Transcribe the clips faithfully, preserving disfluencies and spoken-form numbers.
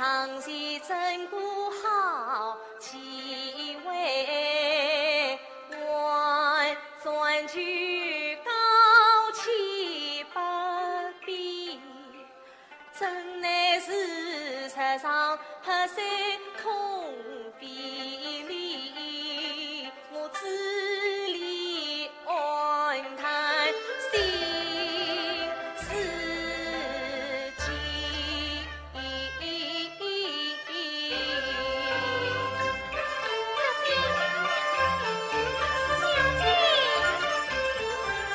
当时真个好机会，我转去高起不比，真乃是世上黑色空飞里，我只 安叹心思己。小姐，小姐，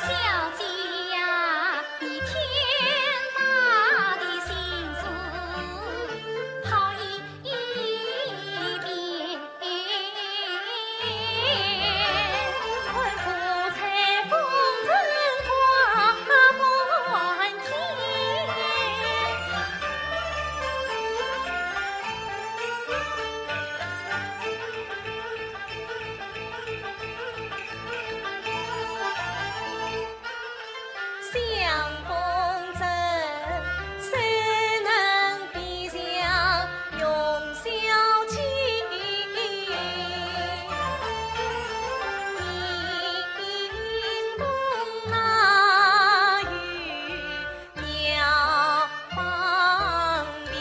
小姐呀，你天大的心思好一 一遍。看夫妻风尘挂满天。相逢时，谁能比上容小姐？面红那有妙芳鼻，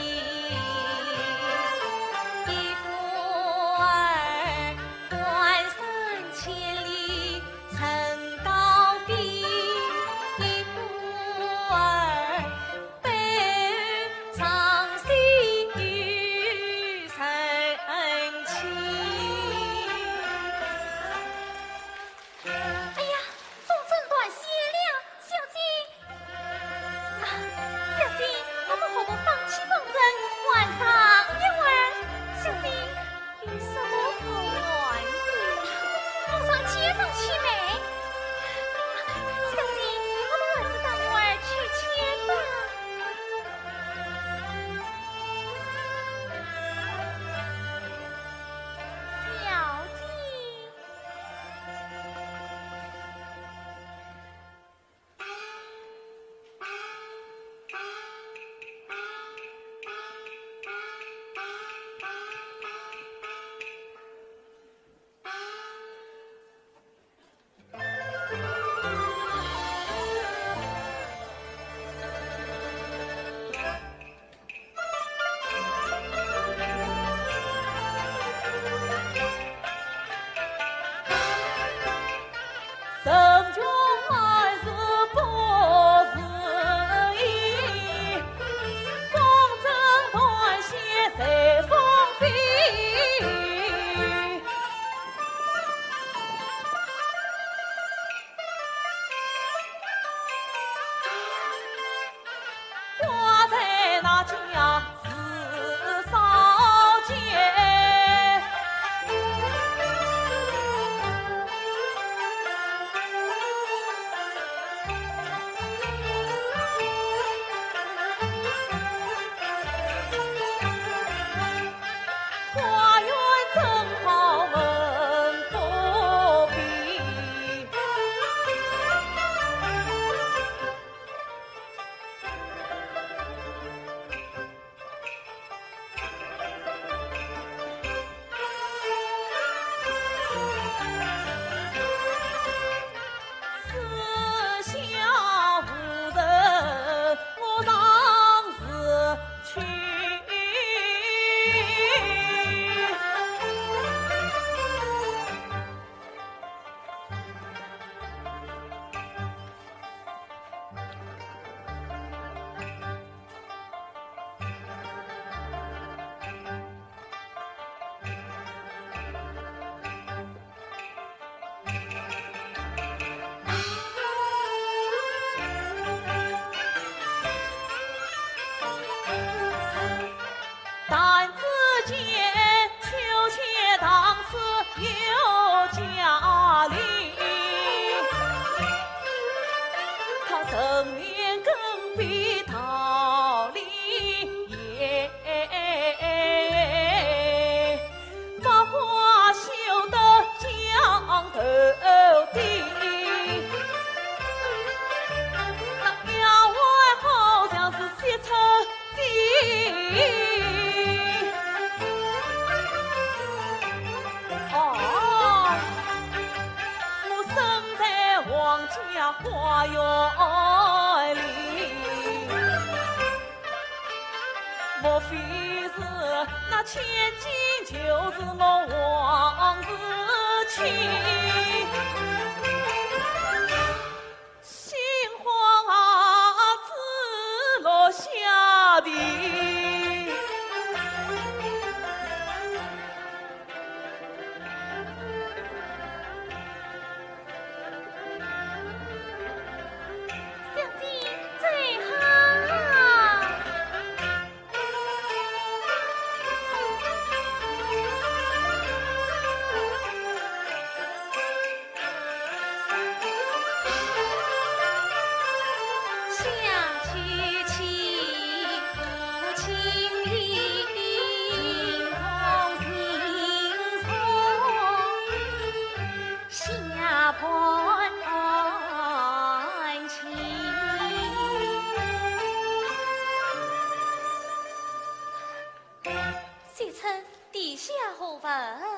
一个儿 万山千里尘高飞，一个儿悲伤心与人情。哎呀，风筝断线了，小姐！ 啊，小姐，我们何不放弃风筝，换上月儿？小姐，有什么好玩的？我上街上去买。小姐，我们还是带月儿去牵吧。小姐。 人穷万事不如意，风筝断线随风飞。 挂在那家紫草间。花园正好门不闭。 四下无人，我尚是去。弹指间，秋千荡似有嘉陵。他人面更比桃李颜。 百花羞得江头低，那丫鬟好像是洗洁精。花园里，莫非是那千金就是我王子清？心花子落下地。 小姐最好。惜春，殿下何问？呀，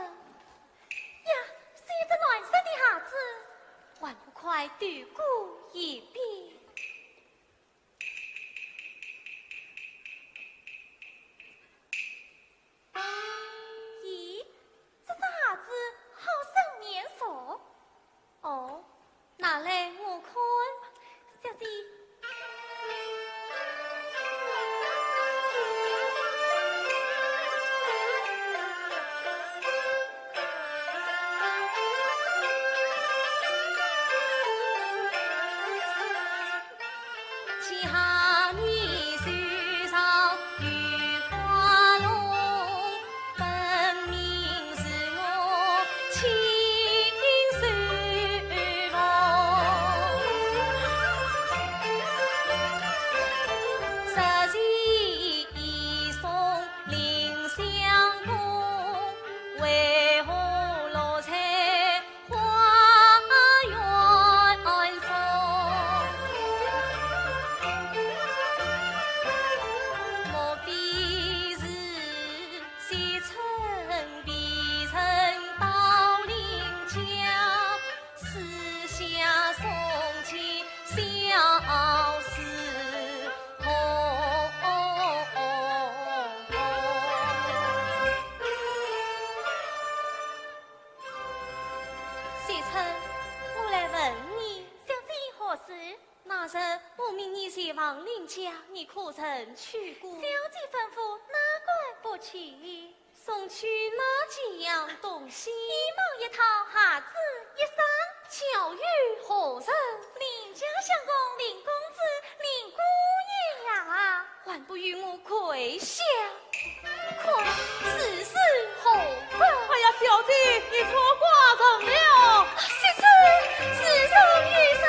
是一只卵生的孩子，还不快对过一遍？ 咦，这只孩子好生面熟。哦，拿来我看。小姐。 惜春，我来问你。小姐何事？那日我命你前往林家，你可曾去过？小姐吩咐，哪敢不去？送去哪几样东西？衣帽一套，鞋子一双。巧遇何人？林家相公林公子，林姑爷呀。还不与我跪下？ 看此事何物？哎呀，小姐，你错怪人了。惜春，是人，是人。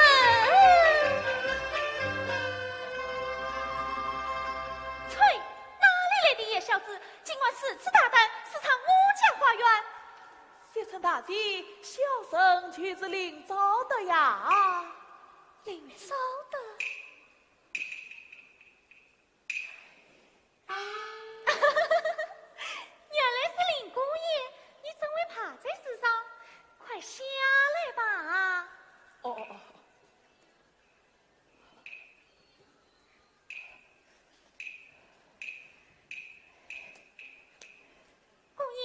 啐，哪里来的野小子，竟敢如此大胆，私闯我家花园？惜春大姐，小生就是林昭德呀。林昭德？ 原来是林姑爷，你怎会爬在树上？快下来吧。哦，哦，哦。姑爷。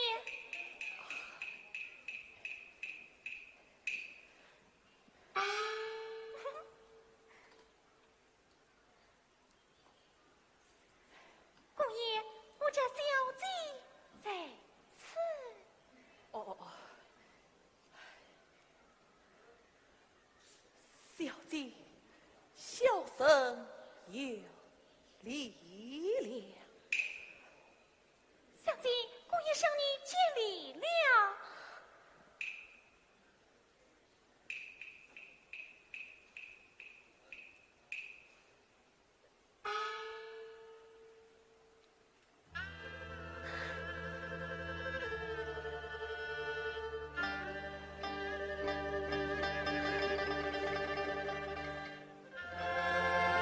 姑爷，我家小姐在此。哦，哦，哦。小姐，小生有礼了。小姐，姑爷向你见礼了。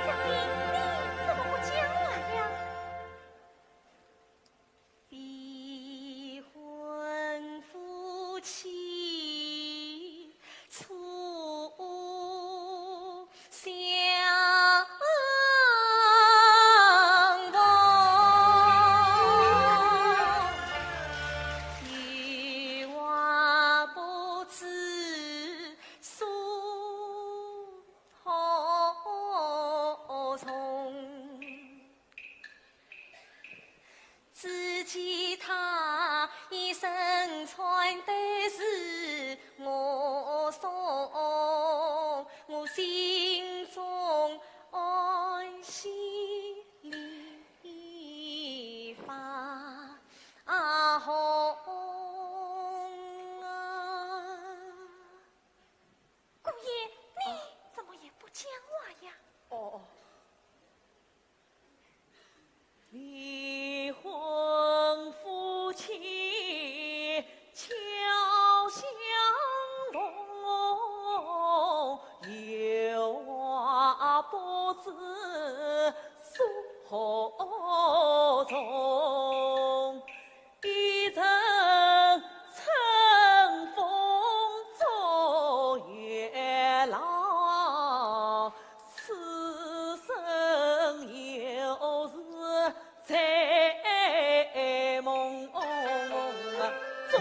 小姐，你怎么不讲我只见他一身穿的是我送，我心中欢喜里发红啊。姑爷，你怎么也不讲话呀？哦，哦。 离婚夫妻交相逢，有话不知诉何从。 一人乘风坐月老，此生有事在梦中。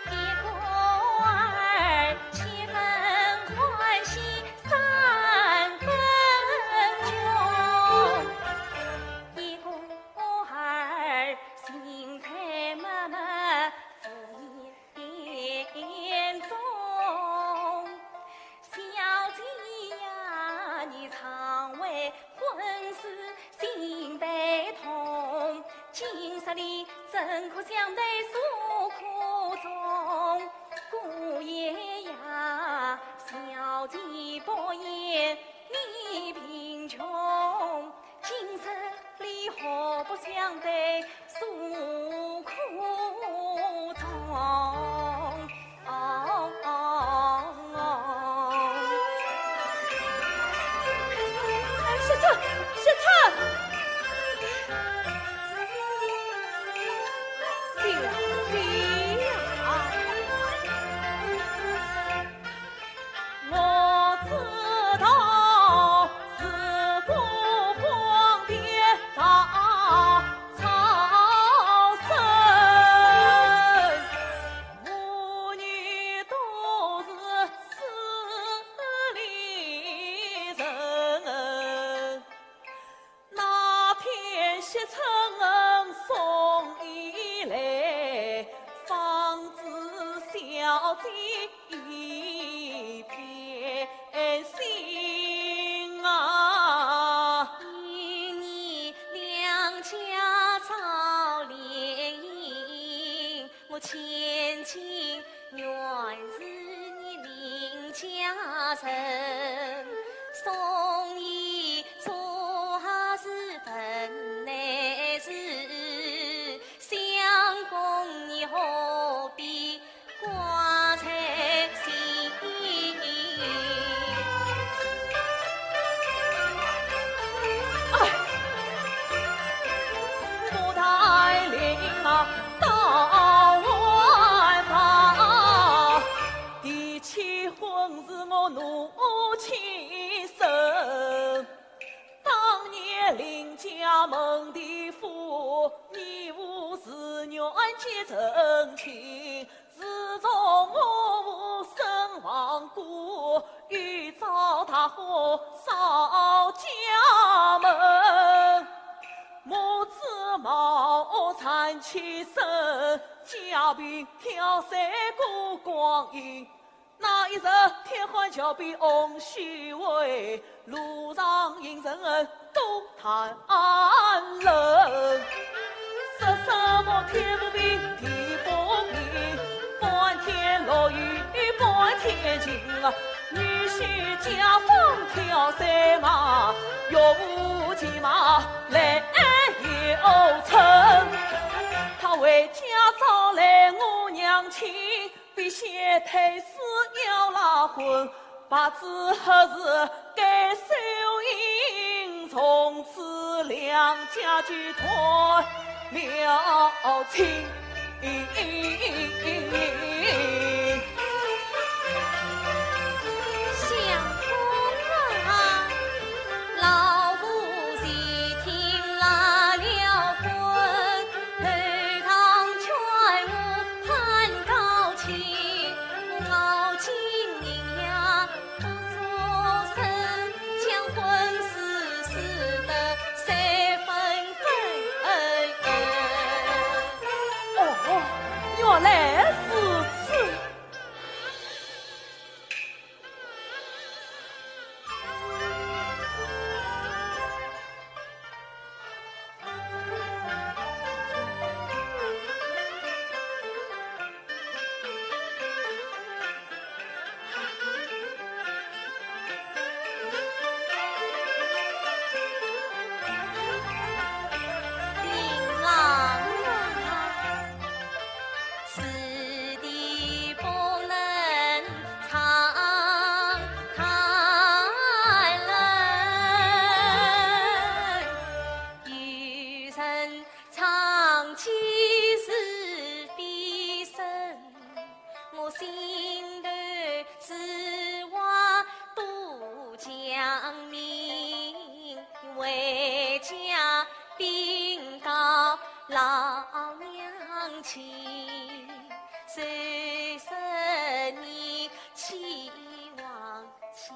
一个儿七分欢喜三分穷，一个儿心在妈妈腹眼中。小姐呀，你常为 婚事心悲痛，今日里怎可相对诉苦衷？姑爷呀，小姐不言你贫穷，今日里何不相对诉苦衷？ 雪春，雪春，小姐呀，我知道是个荒唐大 草生，母女都是势利人。那天惜春送衣来，方知小姐 一片心啊。因你两家遭联姻，我千金原是你林家人，送衣做鞋是份内事，相公你何必 挂在心。哎，不带领啊，到外吧。提起婚事我怒气生。 当年林家门第富，你我是愿结成亲。自从我父身亡故，又遭大火烧家门，母子貌惨妻生，家贫挑三过光阴。 那一日，天欢桥边红须会，路上行人多谈论。说什么天不平地不平，半天落雨半天晴啊，女婿家风挑三嘛，岳父骑马来又乘。他回家招来我娘亲， 必先退师要拉婚，白纸黑字盖手印，从此两家就断了亲。相公啊，老夫已经拉了婚，后堂劝我攀高亲。心头之话都讲明，回家禀告老娘亲。虽说你去往千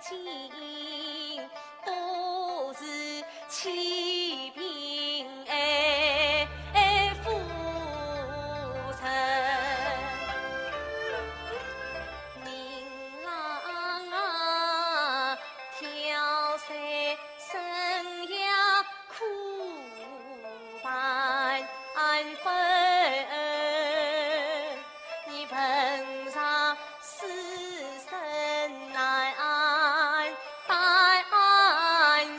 金，都是 欺贫爱富人。银郎啊，挑水生涯苦烦分，你问上 世事难担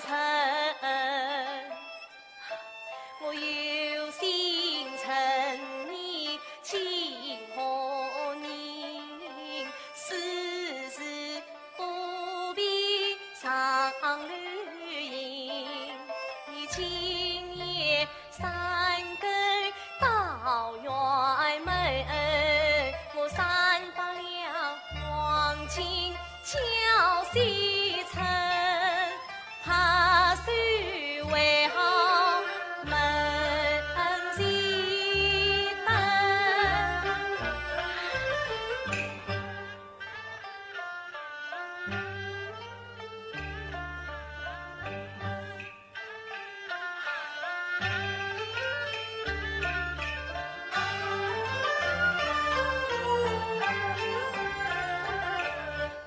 承。我有心成你金河人，世事不必上流行。你今夜 三更到辕门，我三百两黄金交西城，怕是为好门前灯。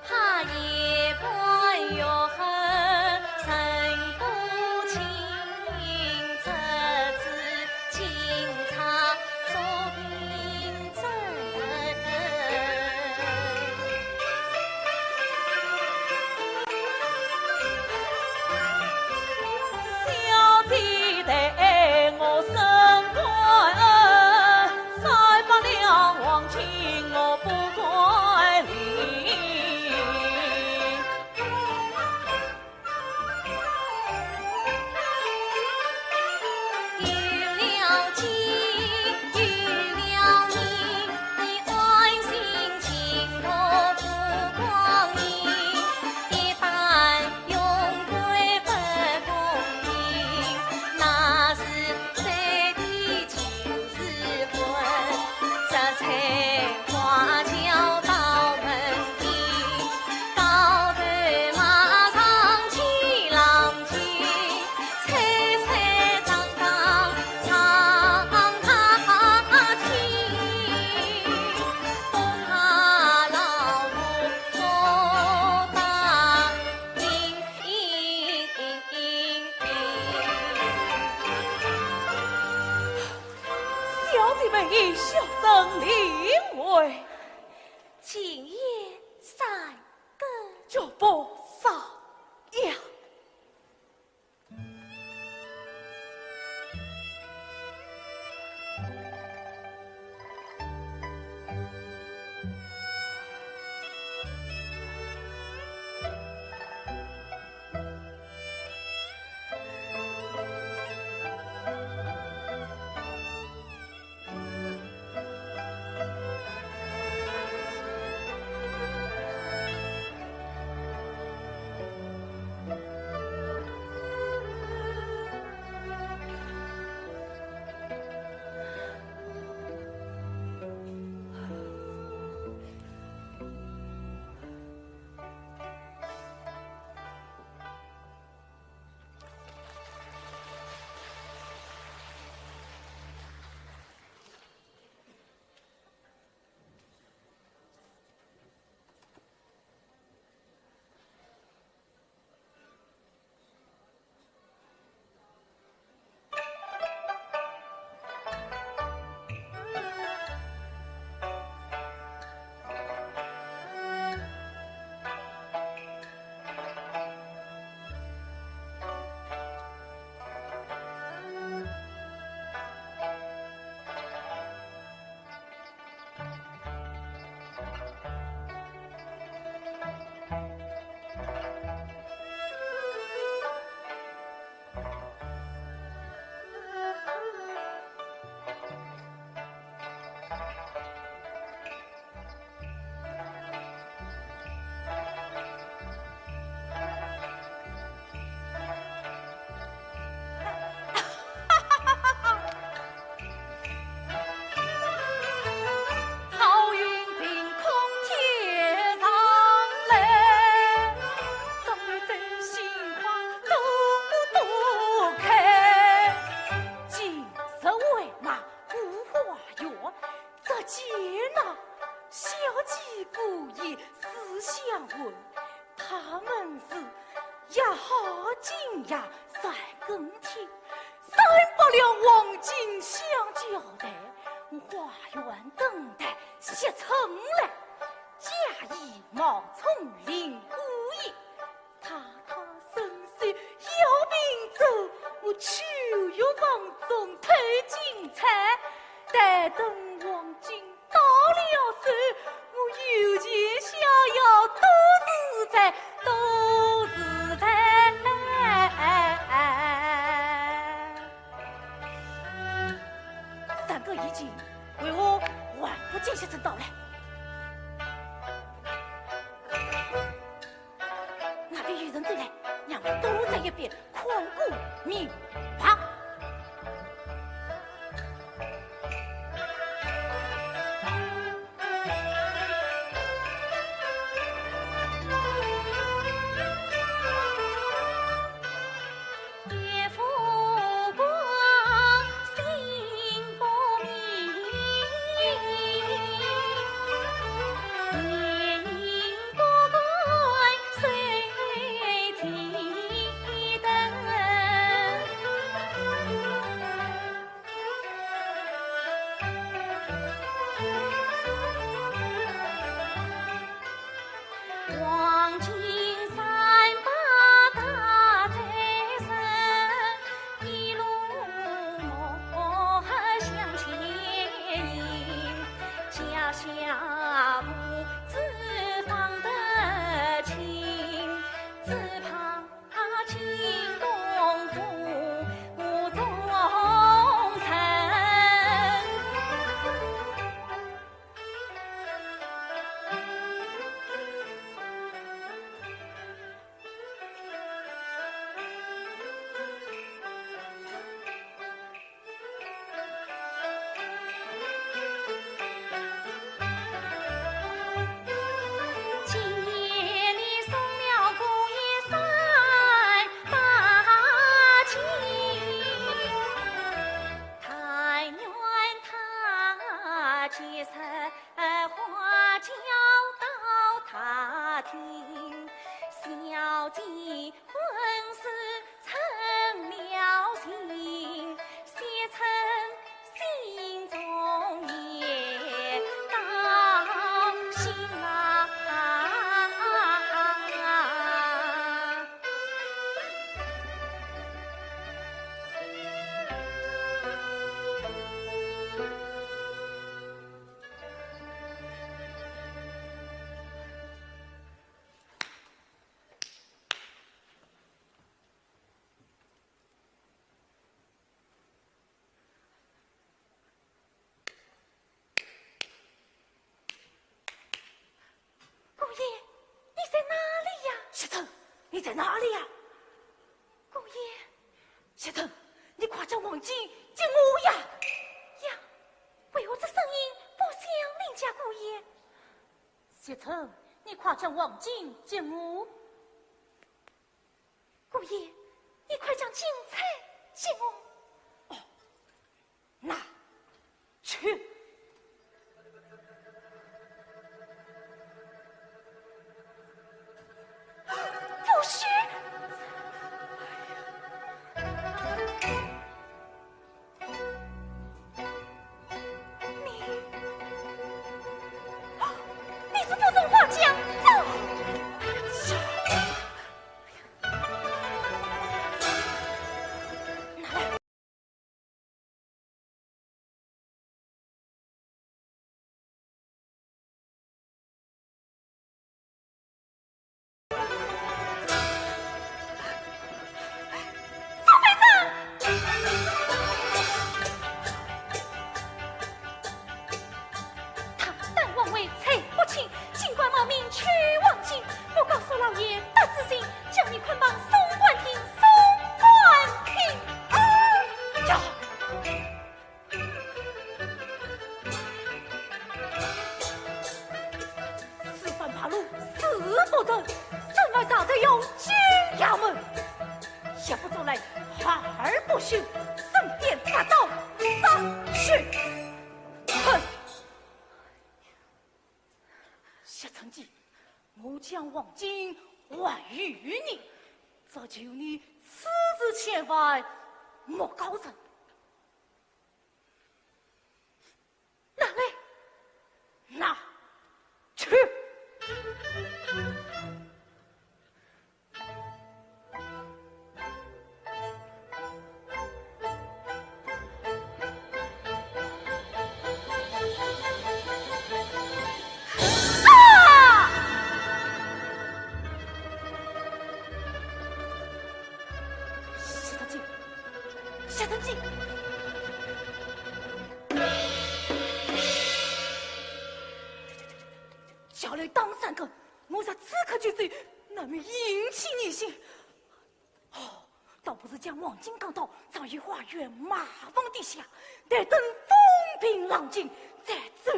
怕夜半月黑人不清，折枝惊拆竹林 小姐待我甚感恩，三百两黄金我不敢领。 有了金，有了银，你安心情多不光阴。一旦荣归不功名，那是谁的就是魂。这才花轿到门庭， 高头马上去浪去，吹吹打打唱打听，东家老母多大名。小姐们，一笑生灵。小姐姑爷是相问，他们是一号金牙三更天，三百两黄金镶交台，花园登台谢春来，假意冒充林姑爷。 太太身受要病咒，我去药房中偷金钗，待等黄金到了手，我有钱逍遥多自在，多自在。三更已经，为何还不见谢春到来？ 那边有人追来，让我躲在一边，看个明白。姑爷，你在哪里呀？谢春，你在哪里呀？姑爷。谢春，你快将黄金给我呀！呀，为何这声音不像林家姑爷？谢春，你快将黄金给我！ 姑爷，你快将金钗给我。哦，拿去。不许！ 你，你是腹中花匠，走！他胆妄为财不轻，竟敢冒名取黄金。我告诉老爷，得之心，将你捆绑送官厅，送官厅。呀！ 此番八路四不成，怎奈大贼要进衙门，一不做来，二不休，顺便拔刀杀去。哼！这春季，我将黄金还于你，只求你此事千万莫告人。拿来，拿去。 啊！谢长卿，谢长卿，叫来当三更，我若此刻就走，难免引起疑心。 哦，倒不如将黄金刚刀藏于花园马房底下，待等风平浪静再走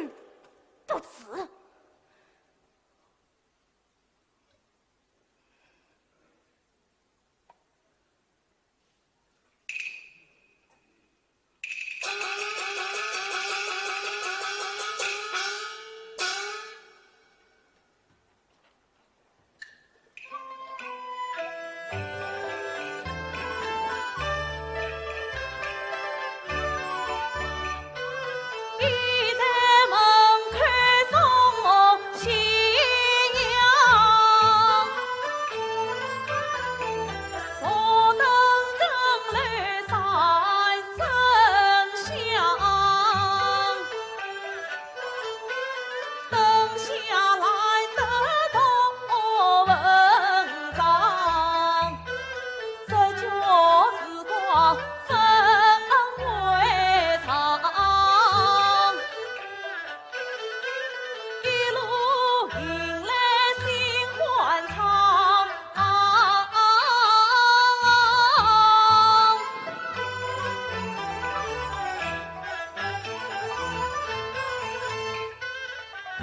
不迟。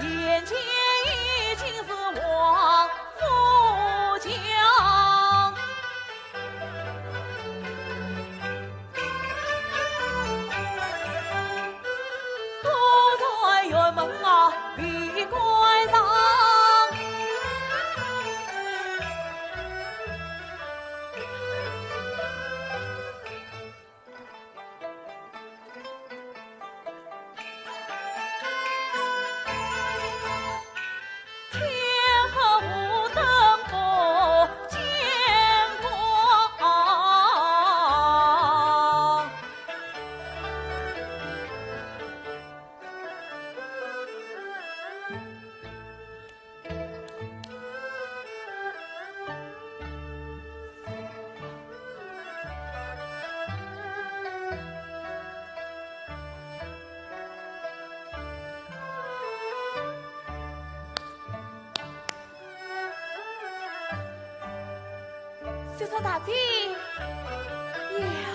眼前已经是王府墙。 都在辕门啊，闭关上。 天下无灯不见光。 薛少大姐呀！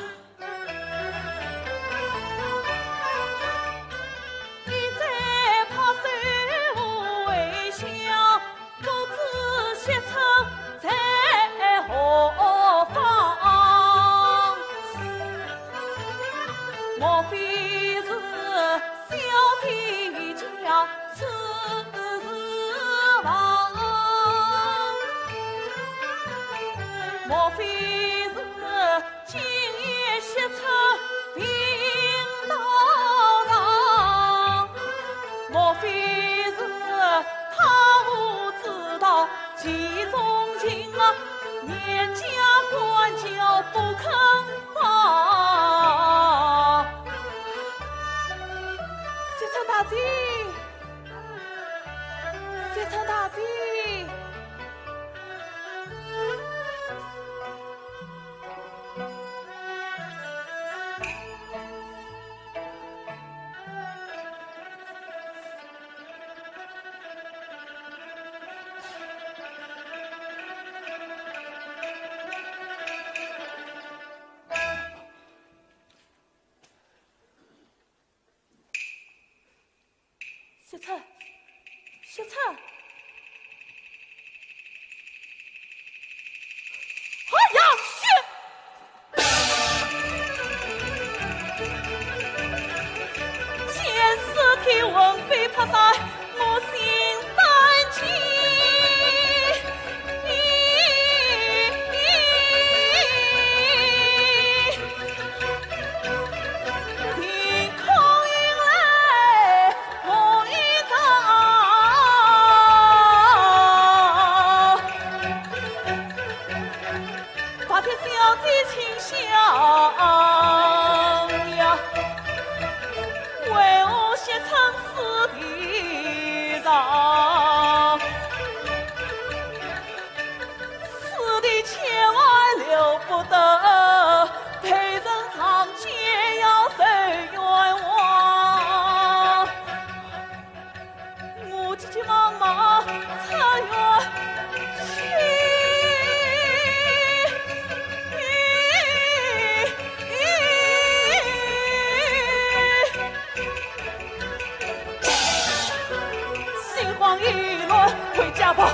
薛春大姐，薛春大姐。 薛春，薛春。哎呀，薛！前世的魂飞魄散，我心胆惊。此地千万留不得，待人尝鲜要受冤枉。我急急忙忙出远去。 心慌意乱，回家吧。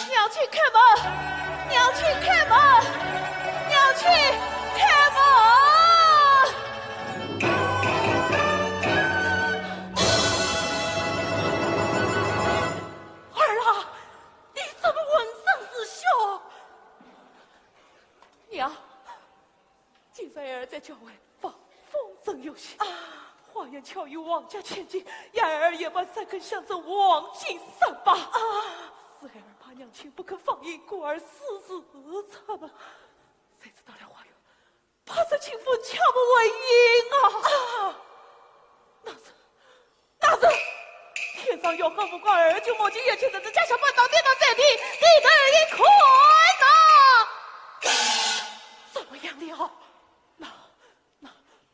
娘亲开门！娘亲开门！娘亲开门！儿啊，你怎么浑身是血？娘， 今日儿在郊外放风筝游戏，啊，花言巧语王家千金，言儿也把三根香针望进山吧。啊，是孩儿怕娘亲不肯放映，故而私自出门。谁知到了花园，怕是亲夫巧不为因啊！啊，那是 那是天上有何物官，儿就摸进眼前，这只家小半倒跌倒在地，低头一看呐，怎么样了？那，那，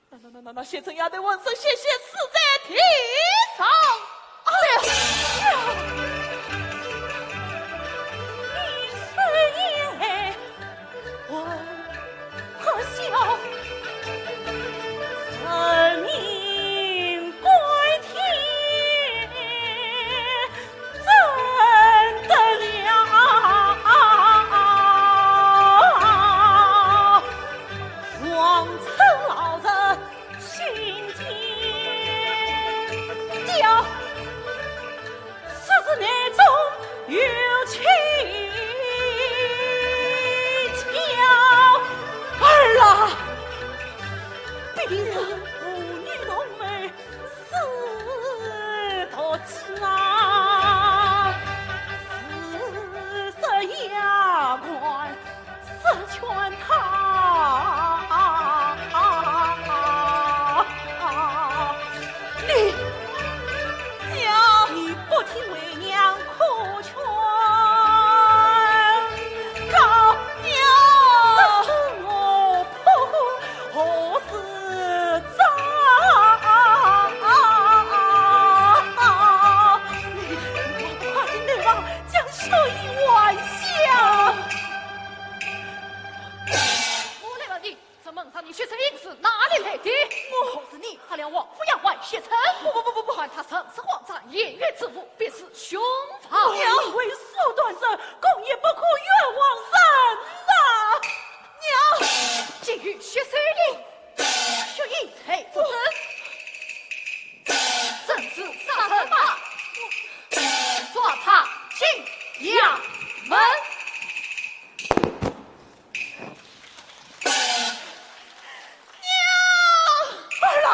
那，那，那，那，那，现成丫头浑身鲜血死在地上。哎呀！你是也 闻破晓，神明归天，怎得了？王村老人心惊。爹啊， 此事内中有蹊跷。儿啊，必定是父女同谋，私夺子啊！四十衙官 是劝他，你，娘，你不听为娘苦劝，告娘，我不何时招？你，你快进内房，将血衣换下。 我来问你，这门上的血色印是哪里来的？我可是你杀了王府丫鬟谢琛。不不不不不，管他什么是荒诞言语之物，必是凶犯。我以为所断者，更也不可冤枉人啊！娘，既有血色印，血衣在此，正是杀人犯，抓他进衙门。 娘！儿啊！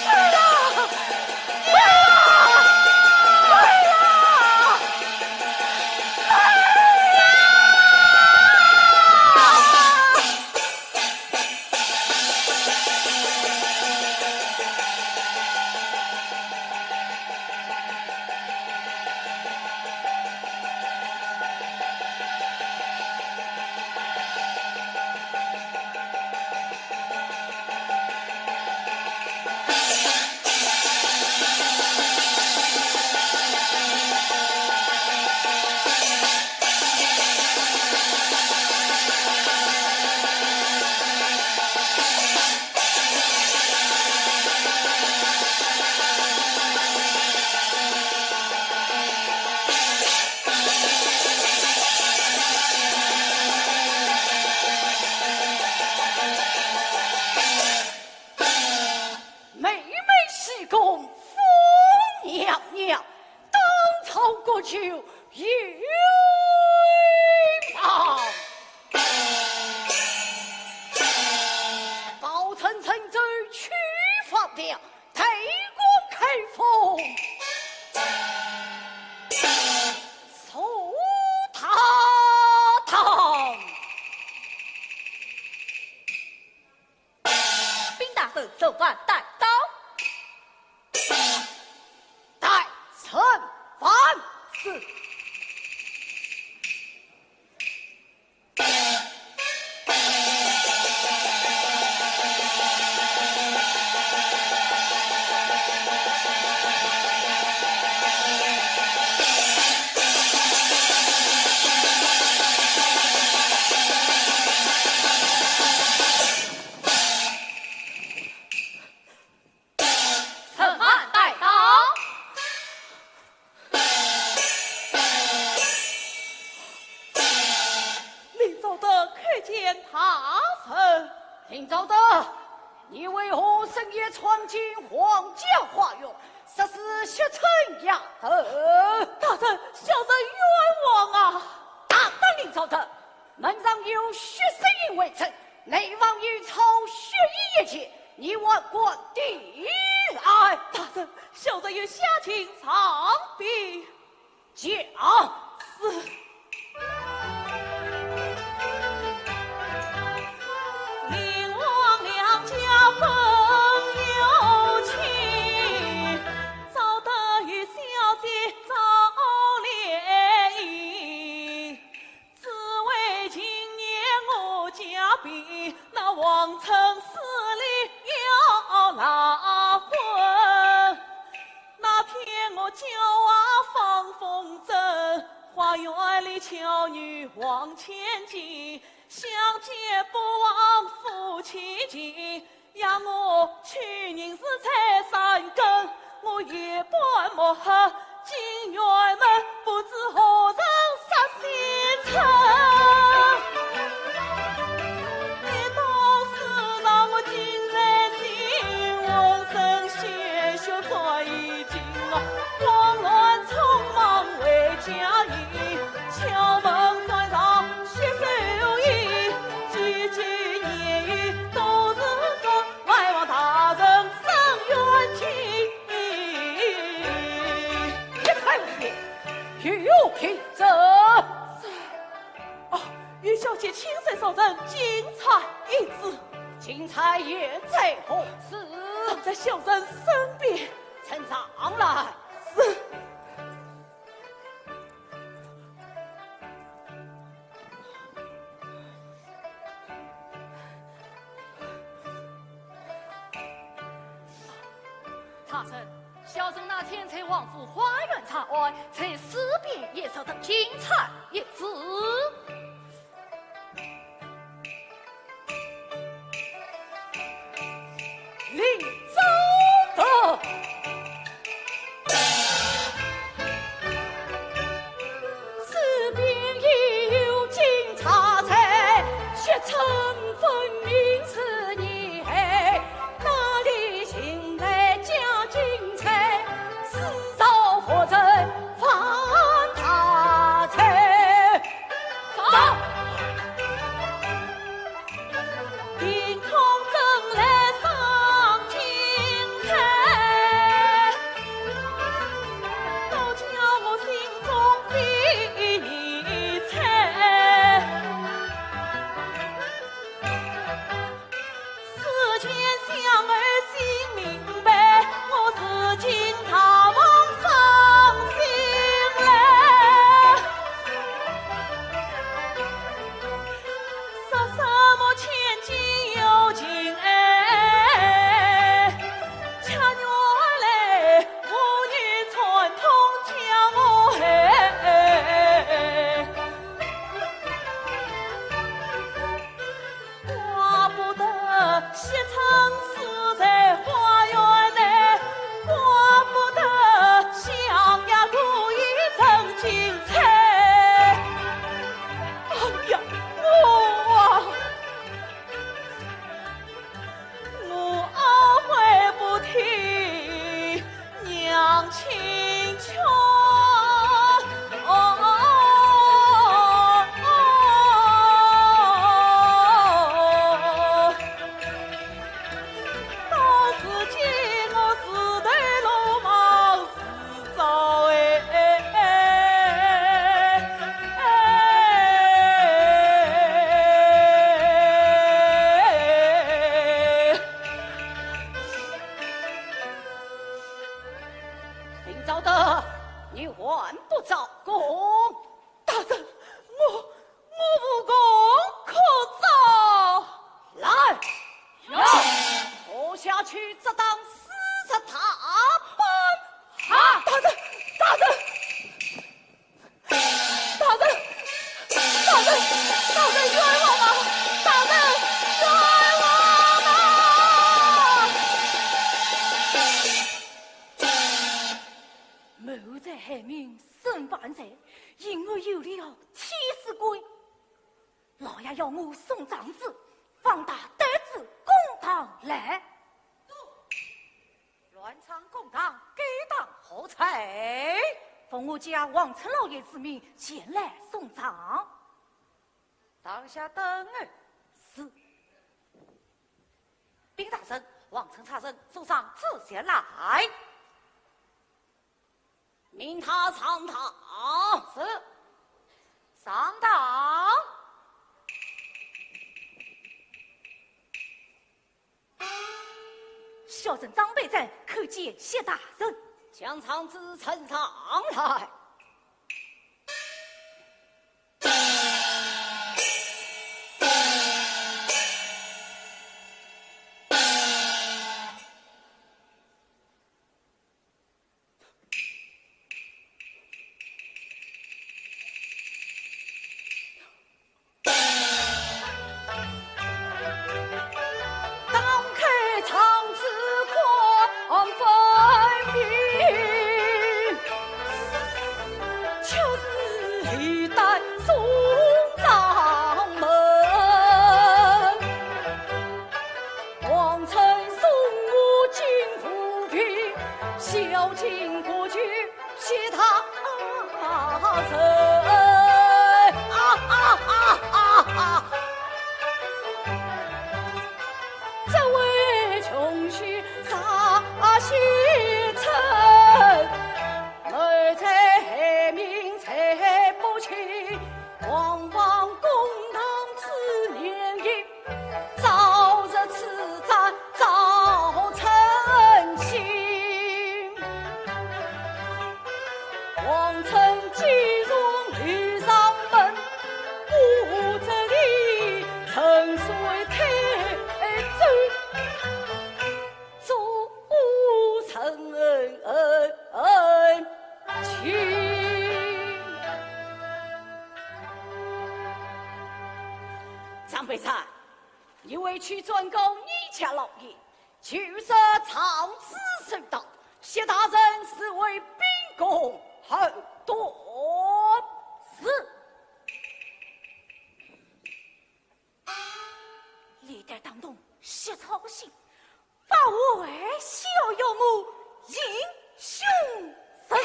儿啊！娘！儿啊！儿啊！太公开封，坐大堂。禀大人，奏办带刀。带臣万岁。 臣慢带刀。林昭德叩见大人。林昭德，你为何深夜闯进皇家花园，实施血沐丫头？大人，小人冤枉啊！大胆林昭德，门上有血色印为证，内房有抄血印一件， 你还敢抵赖？大人，小人有下情上禀。讲。是。林王两家本有亲，昭德与小姐早联姻。 只为今年我家变，那皇城势力要拉昏。那天我叫啊放风筝，花园里巧女望千金，相见不忘夫妻情。 呀，我去年是在山根，我夜半摸黑进辕门，不知何人杀心肠。你当时让我惊在心，浑身鲜血在已经啊，慌乱匆忙回家去，敲门关上血手印，几句言语都是这 还望大人伸冤情。一派胡言，与我平身。哦，与小姐请示大人，金钗一子。金钗现在何处？正在小人身边。呈上来。是。 大人，小人那天在王府花园查案，在书边也拾得金钗一子。 林昭德。此病已有金钗在，血成分明是你害，哪里寻来假金钗？私造佛尘犯大罪。走。 凭空争来赏金钗，倒叫我心中非你猜。思前想后心明白，我如今大梦方醒来。 说什么千金有情爱，却原来父女串通将我害。怪不得惜春死在花园内，怪不得想呀故意争金钗。 哎呀，我啊，我懊悔不提娘亲劝。哦，去，责打四十大板。啊！大人，大人，大人，大人，大人冤枉啊！大人冤枉啊！谋财害命，身犯罪，因而有了替死鬼。 老爷要我送状子，方达带仔公堂来。乱闯公堂，该当何罪？奉我家王村老爷之命，前来送状。堂下等候。是。禀大人，王村差人送状子前来。 命他上堂。是。上堂。小人张备赞叩见谢大人。将状子呈上来。 打开状子看分明，却是李旦送状门。 王村送我金浮萍，孝敬国舅，谢大人。啊啊啊啊啊！这位穷凶煞心人，谋财害命，财不清，枉放公堂之年日。 早知此战早成亲，王村既从刘上门，不知你曾随太祖做臣亲。张备赞， 你回去转告你家老爷，就说状子收到，谢大人是为秉公后断。是。历代当中，谢操信，发为逍遥我英雄人。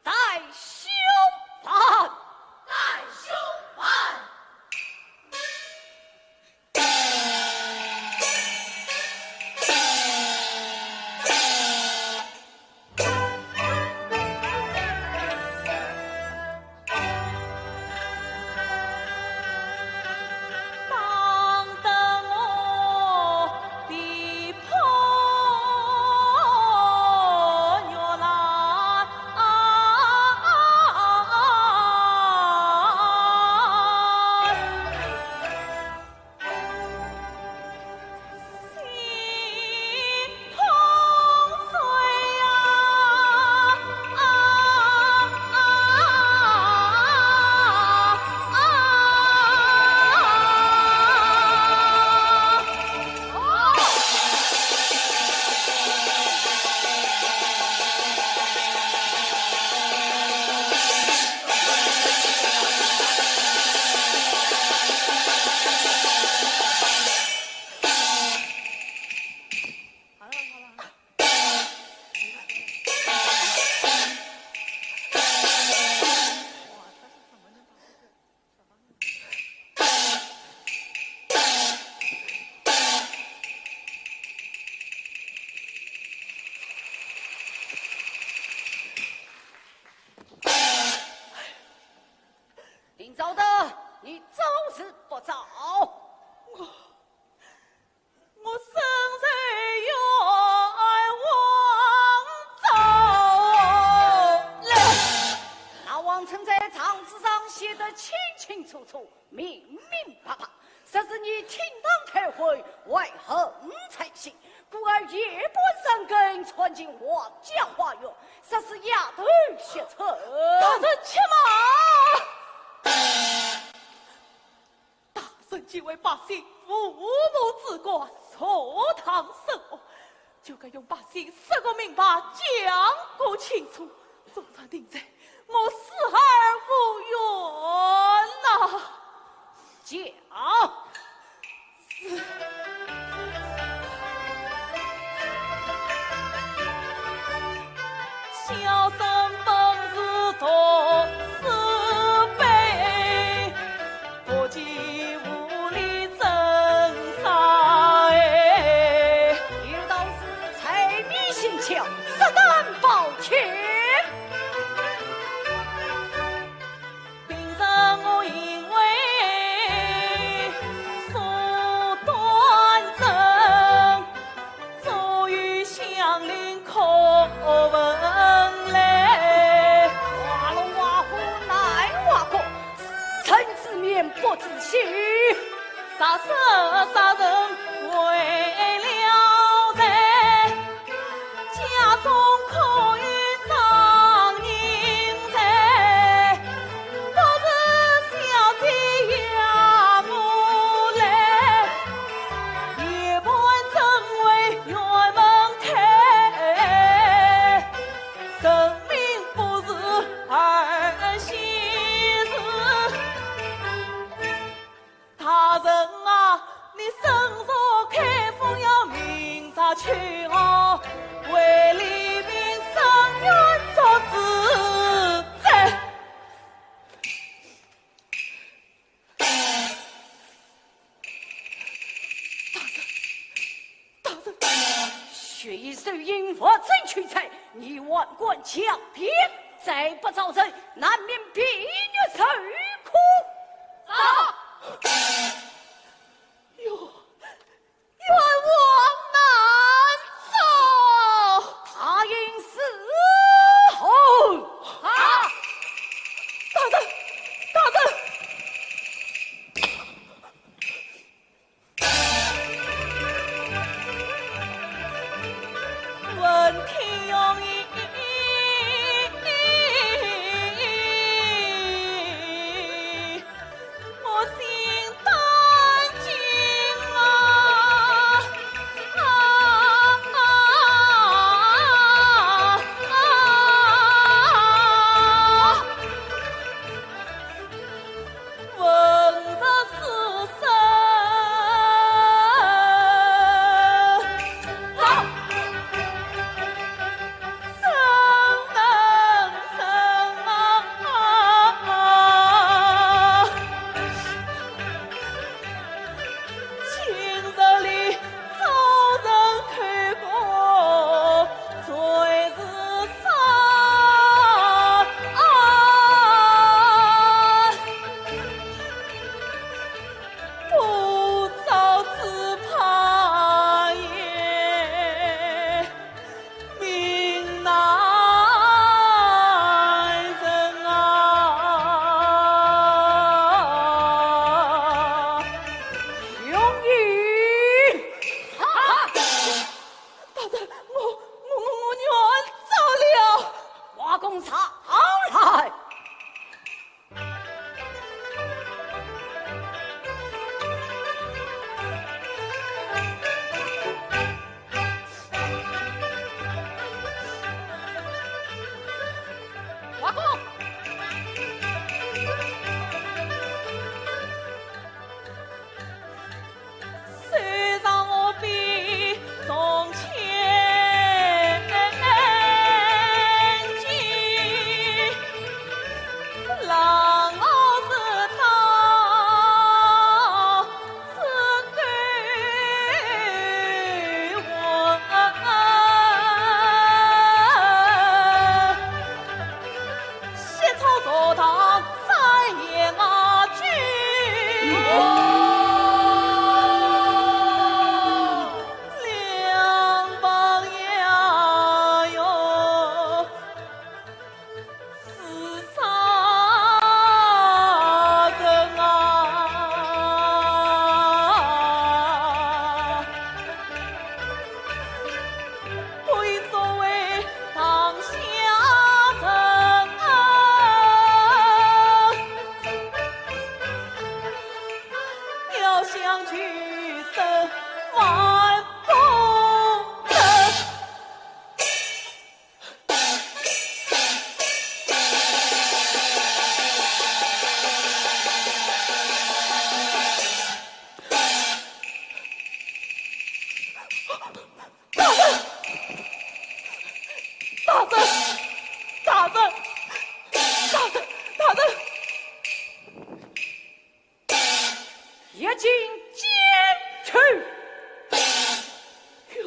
带凶犯！带凶犯！林昭德，你招是不招？我，我实在冤枉招了。那王村在状子上写得清清楚楚、明明白白，实是你厅堂开会，怀恨在心，故而夜半三更窜进皇家花园，实是夜头邪祟。大人且慢！大人既为百姓父母之官，坐堂审案， 就该用百姓说个明白，讲个清楚。纵然定罪，我死而无怨呐。讲。是。小生本是读书辈， 不及无礼真杀哎。有道是财迷心窍，色胆包天。平生我行为素端正， 所以乡邻可闻来。花龙花虎难花果，自生自灭不自息。杀生杀人为了财，家中可有张银财？ 不是小姐呀，我来，夜半怎会院门开？人命不如儿戏事。大人啊，你身若开封要明察秋毫，为黎民伸冤作主哉。 大人，大人，血雨收银，物证俱在，你还敢强辩？再不招认，难免被虐受苦。走。哟， 冤枉难招。大人伺候。好。大人，大人。闻听用意， 我心胆惊啊！啊，啊，啊，啊。进监去。哟，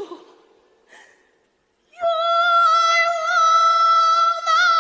冤枉啊！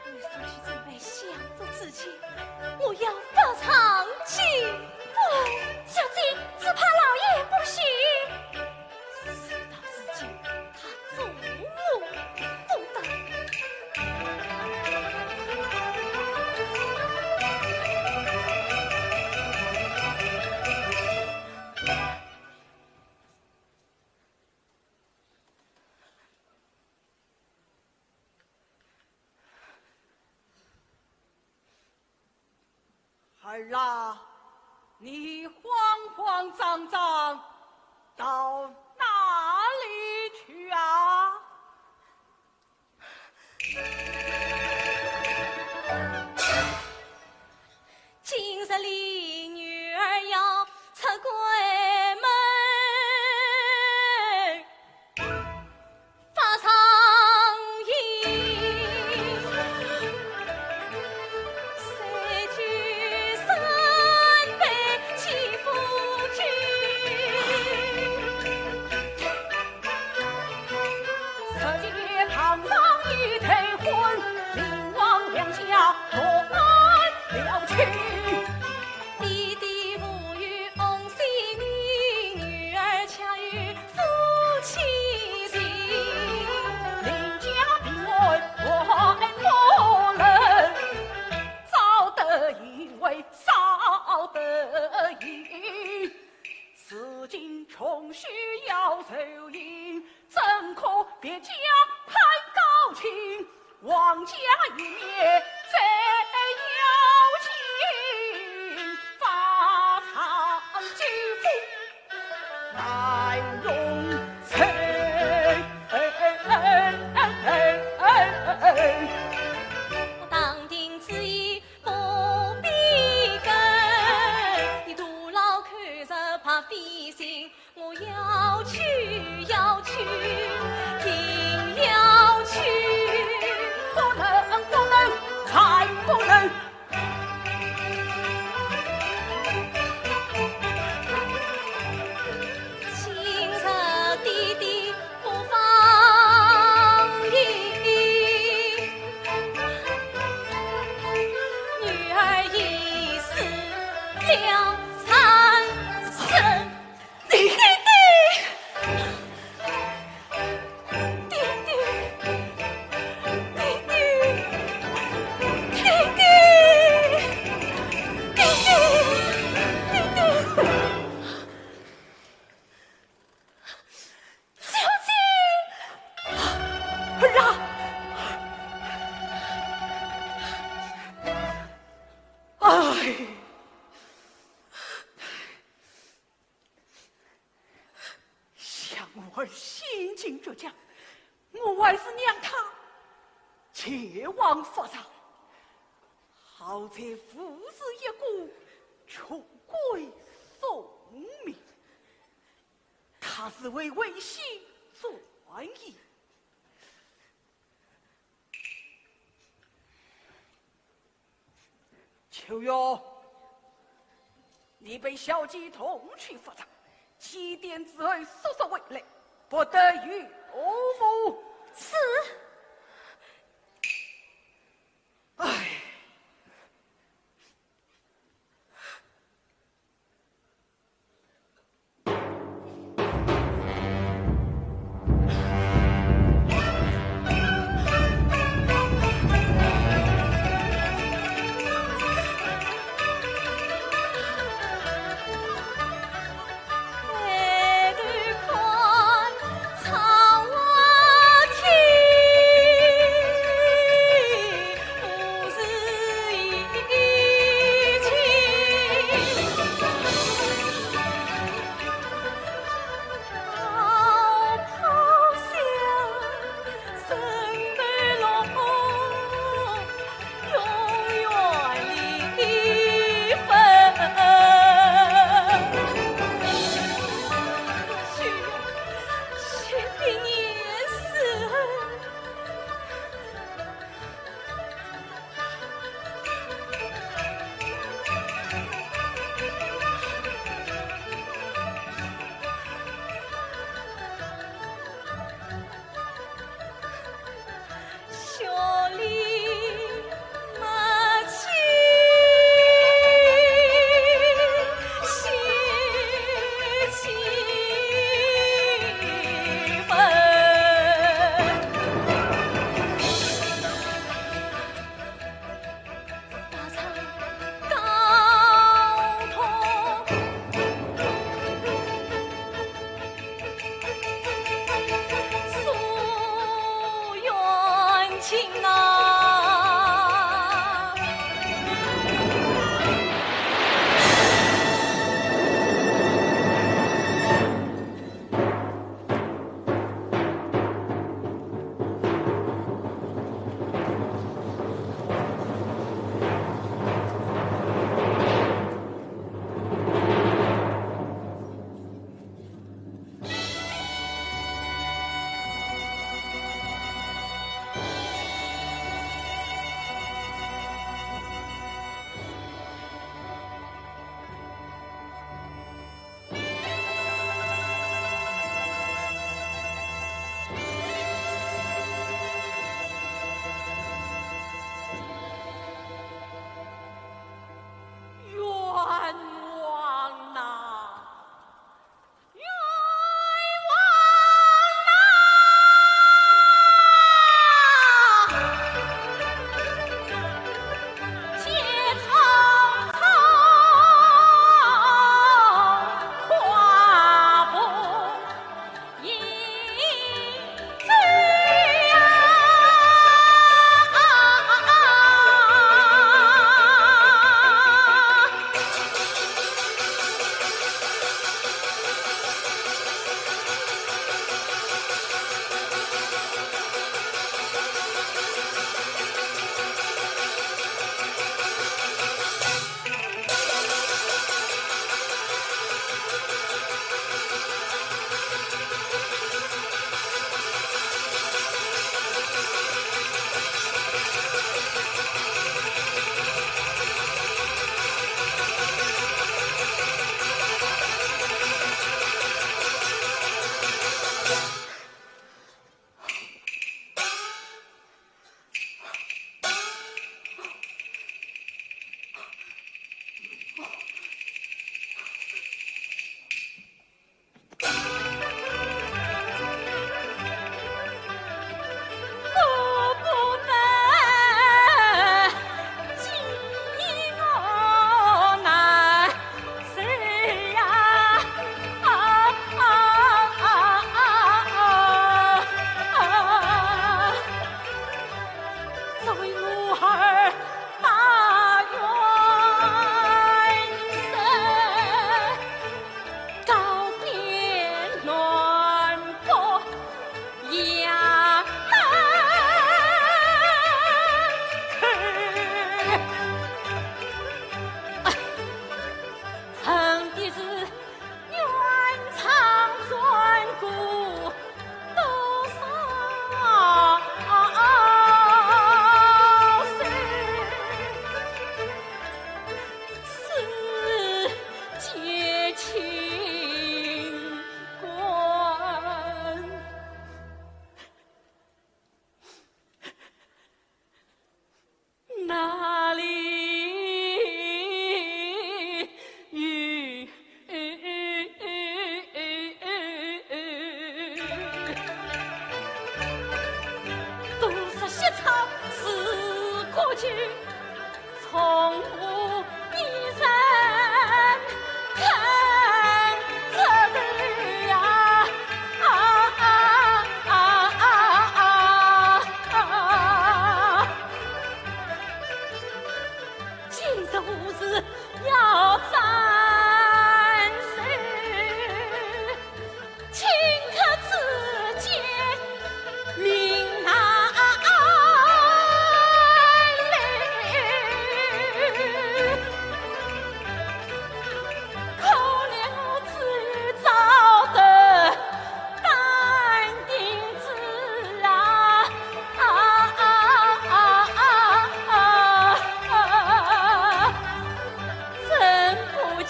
你速去准备香烛纸钱，我要发场祭拜。小姐，只怕老爷不许。事到如今，他做我不得。儿啊，你慌慌张张到哪里去啊？今日里女儿要出关门。小姐，儿啊！哎，想我儿性情倔强，我还是让他前往法场。好在无事一过，穷鬼送命。 他是为危险转意。秋月，你陪小姐同去法场，几点之后速速回来，不得有误。是。唉。冤枉呐！冤枉呐！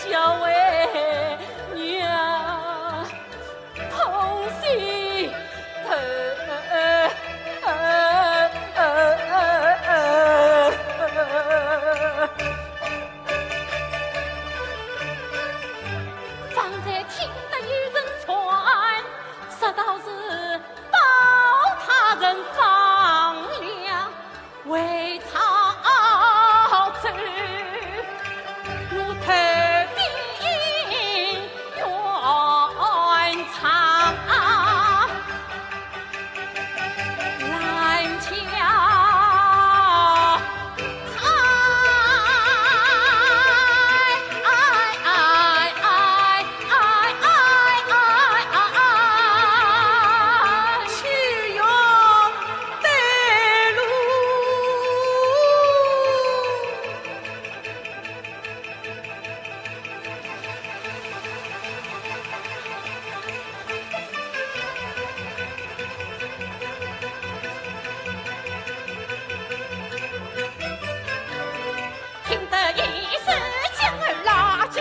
小为娘痛心头。方才听得有人传，说道是包大人放了回潮州，我特地远唱。 听得一声将儿拉去。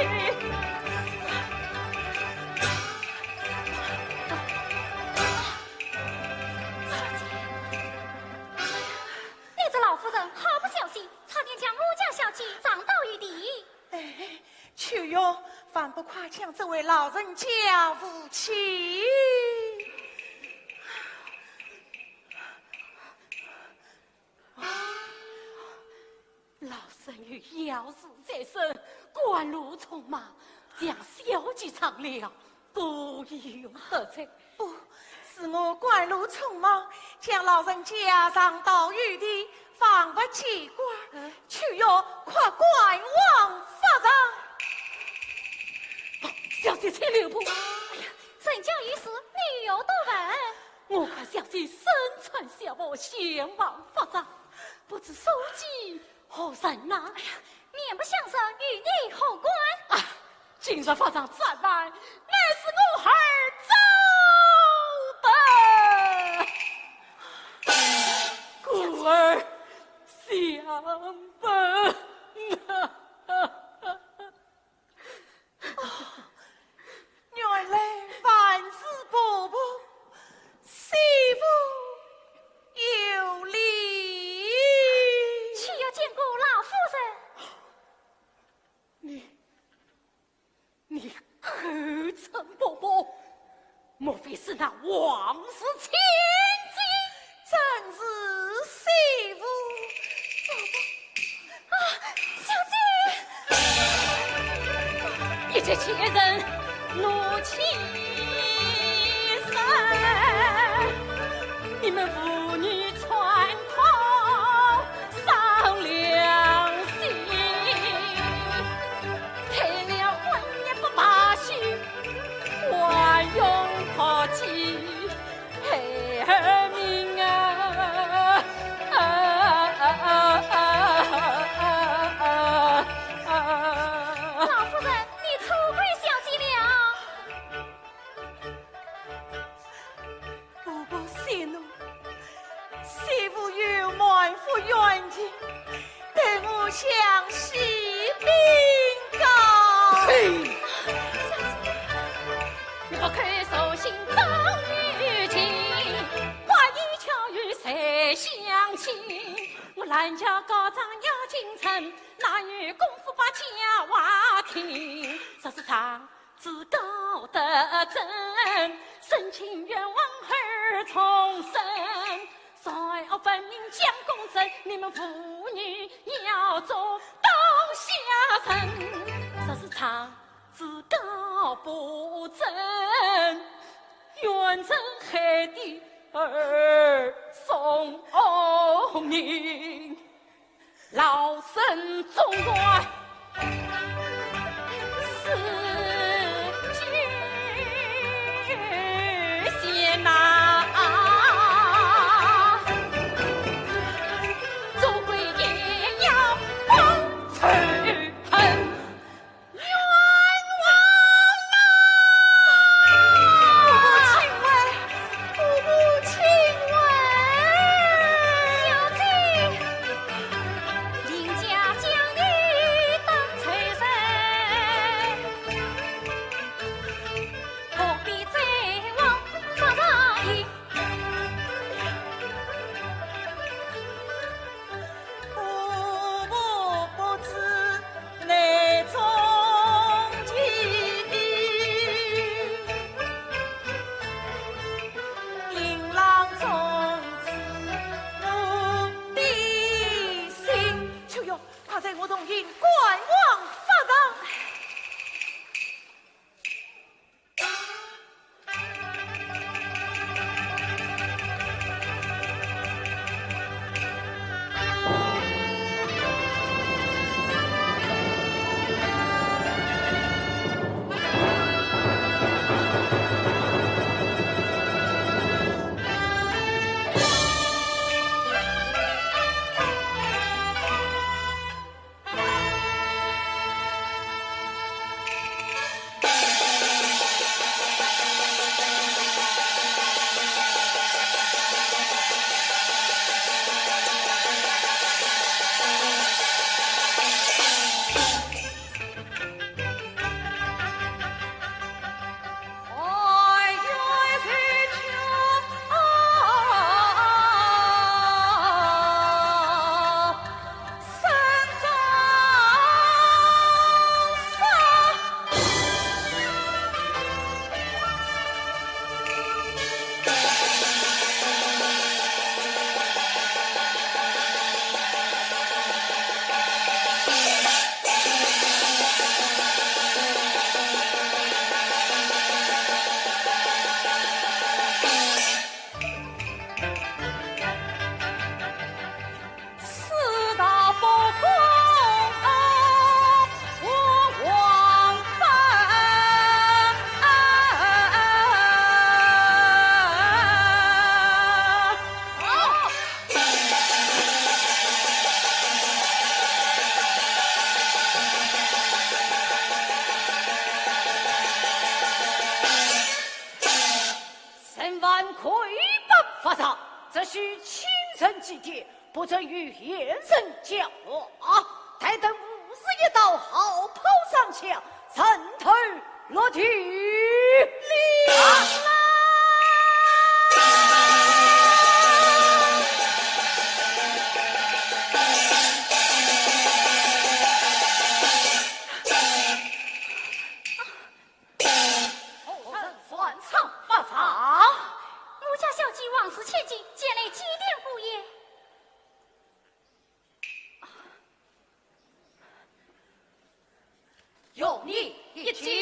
你这老夫人好不小心，差点将我家小姐撞倒于地。哎，秋月，还不快将这位老人家扶起？ 老身有要事在身，赶路匆忙，将小姐撞了，多有不测。不，是我赶路匆忙，将老人家撞倒于地，方不见怪。嗯。秋月，快赶往法场。哦，小姐请留步。哎呀，人家有事，你又多问。我看小姐身穿孝服，前往法场，不知所见 何人呐？哎呀，面不相识，与你何关？啊，今日法场战败，乃是我儿招的，故而相问。 哦，原来还是婆婆，媳妇有礼。岂有见过老夫人？你，你口称婆婆， 莫非是那王氏千金？正是，媳妇。啊，小姐！一见贱人怒气生，你们父女串通伤良心， 退了婚也不罢休，还用不计害儿命啊！啊，啊，啊，啊，啊，啊。老夫人，你错怪小姐了。 婆婆息怒，媳妇有满腹冤情，待我向西禀告。呸！你不肯守信终于情，花言巧语谁相信？我兰家高涨要进城，哪有功夫把佳话听？若是长 子高得真，申请冤枉儿重生。罪恶分明将功成，你们父女要做刀下人。若是长子高不正，冤沉海底儿送命。 老身总管是举贤呐，做鬼也要报仇恨。 冤枉啊！母亲喂，母亲喂！小姐，人家将你当罪人不准与闲人讲话，待等武士一到，号炮上响，人头落地。后人擅闯法场。我家小姐王氏千金前来祭奠姑爷。与你一起。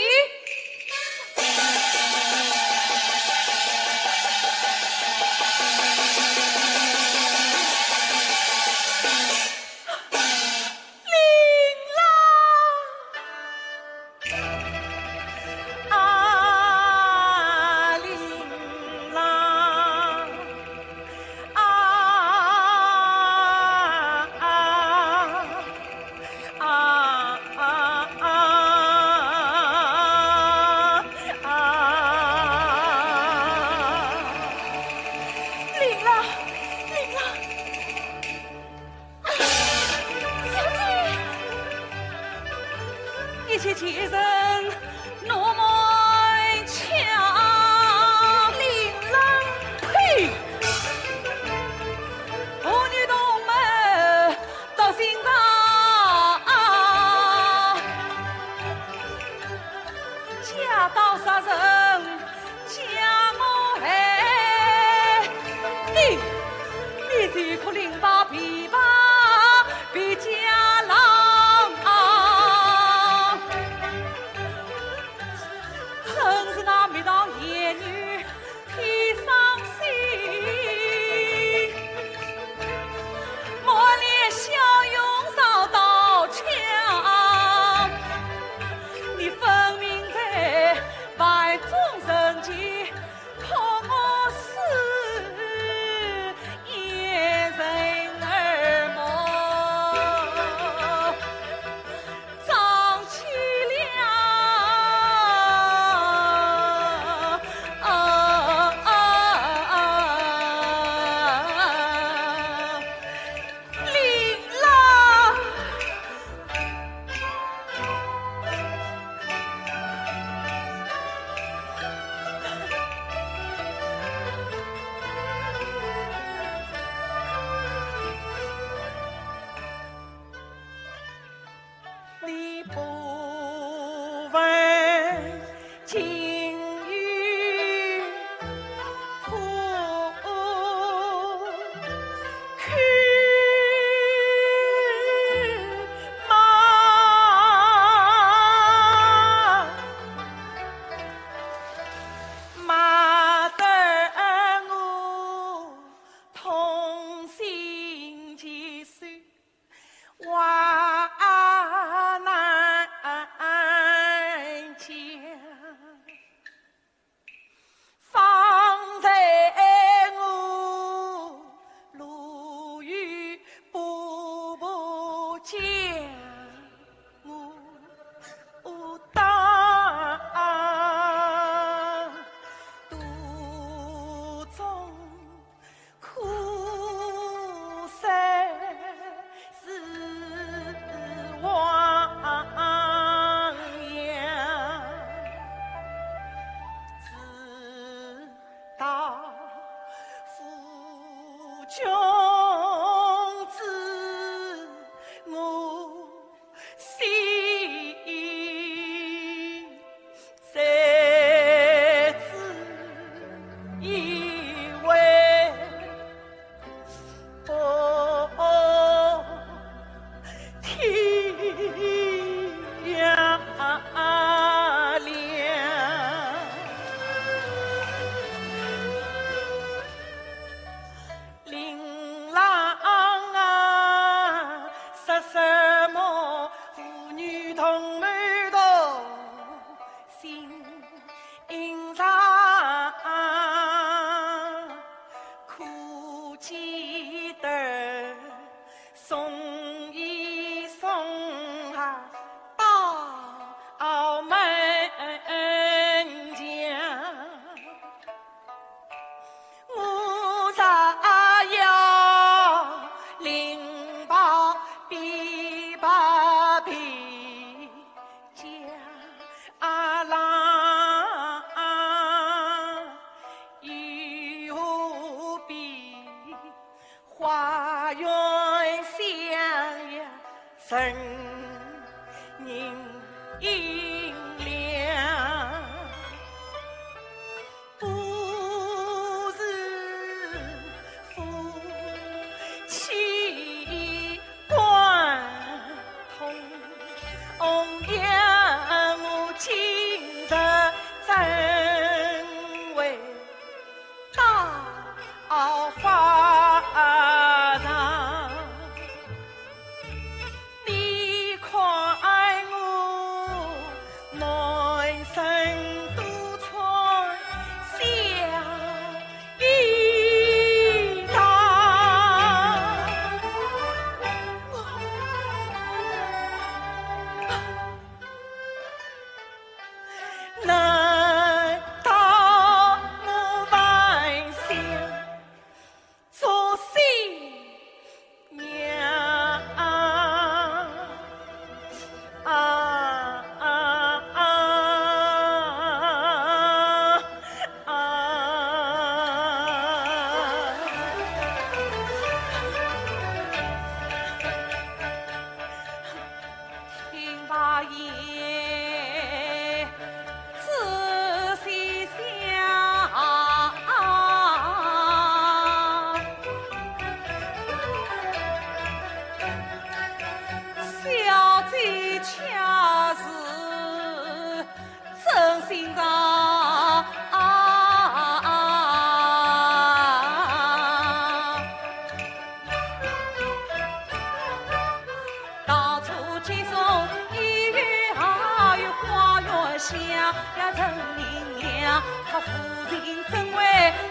呀，陈林娘，她夫人怎会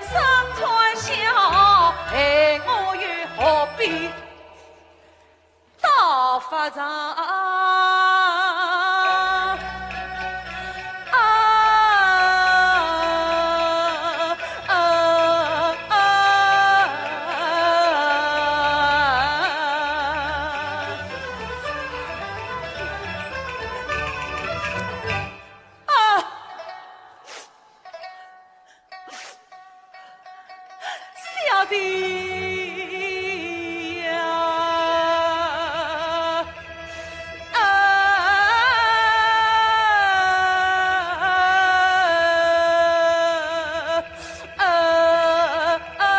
身穿孝？哎，我又何必道法场？啊，啊，啊，啊！ 小姐呀，啊，啊，啊，啊。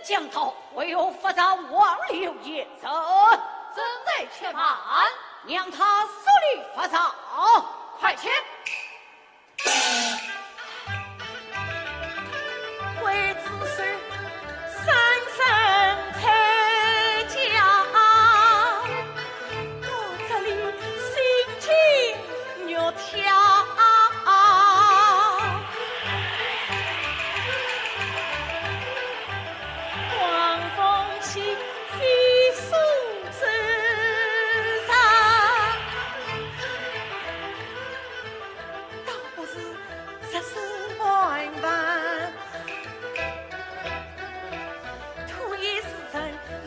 讲道，为何发上王柳言人？正在且慢。让他速离发上。快且。 倒不是十四万万，徒言世人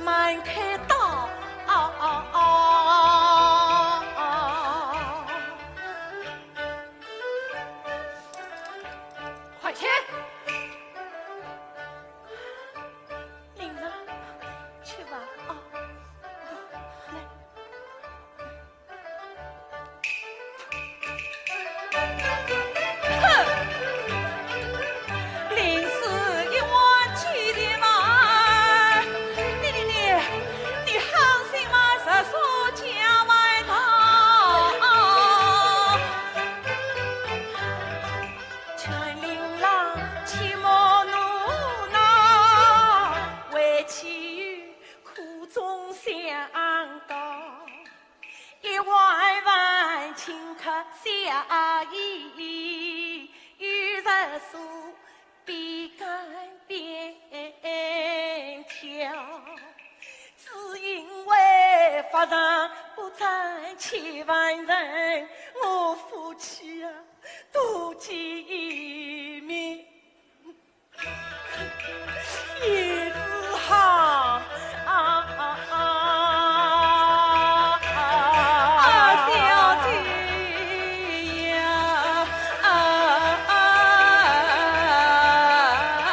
满开刀。快去！林儿，去吧，啊，来。 哼！临死一碗酒的嘛，你，你，你，你好心嘛，十说假外道。全令郎切莫怒恼，为妻有苦衷相告。 一碗饭请客谢意，有人说必干便挑。只因为发上不占千万人，我夫妻啊，多见面。 也是好。啊，啊，啊，啊，小姐呀，啊，啊，啊，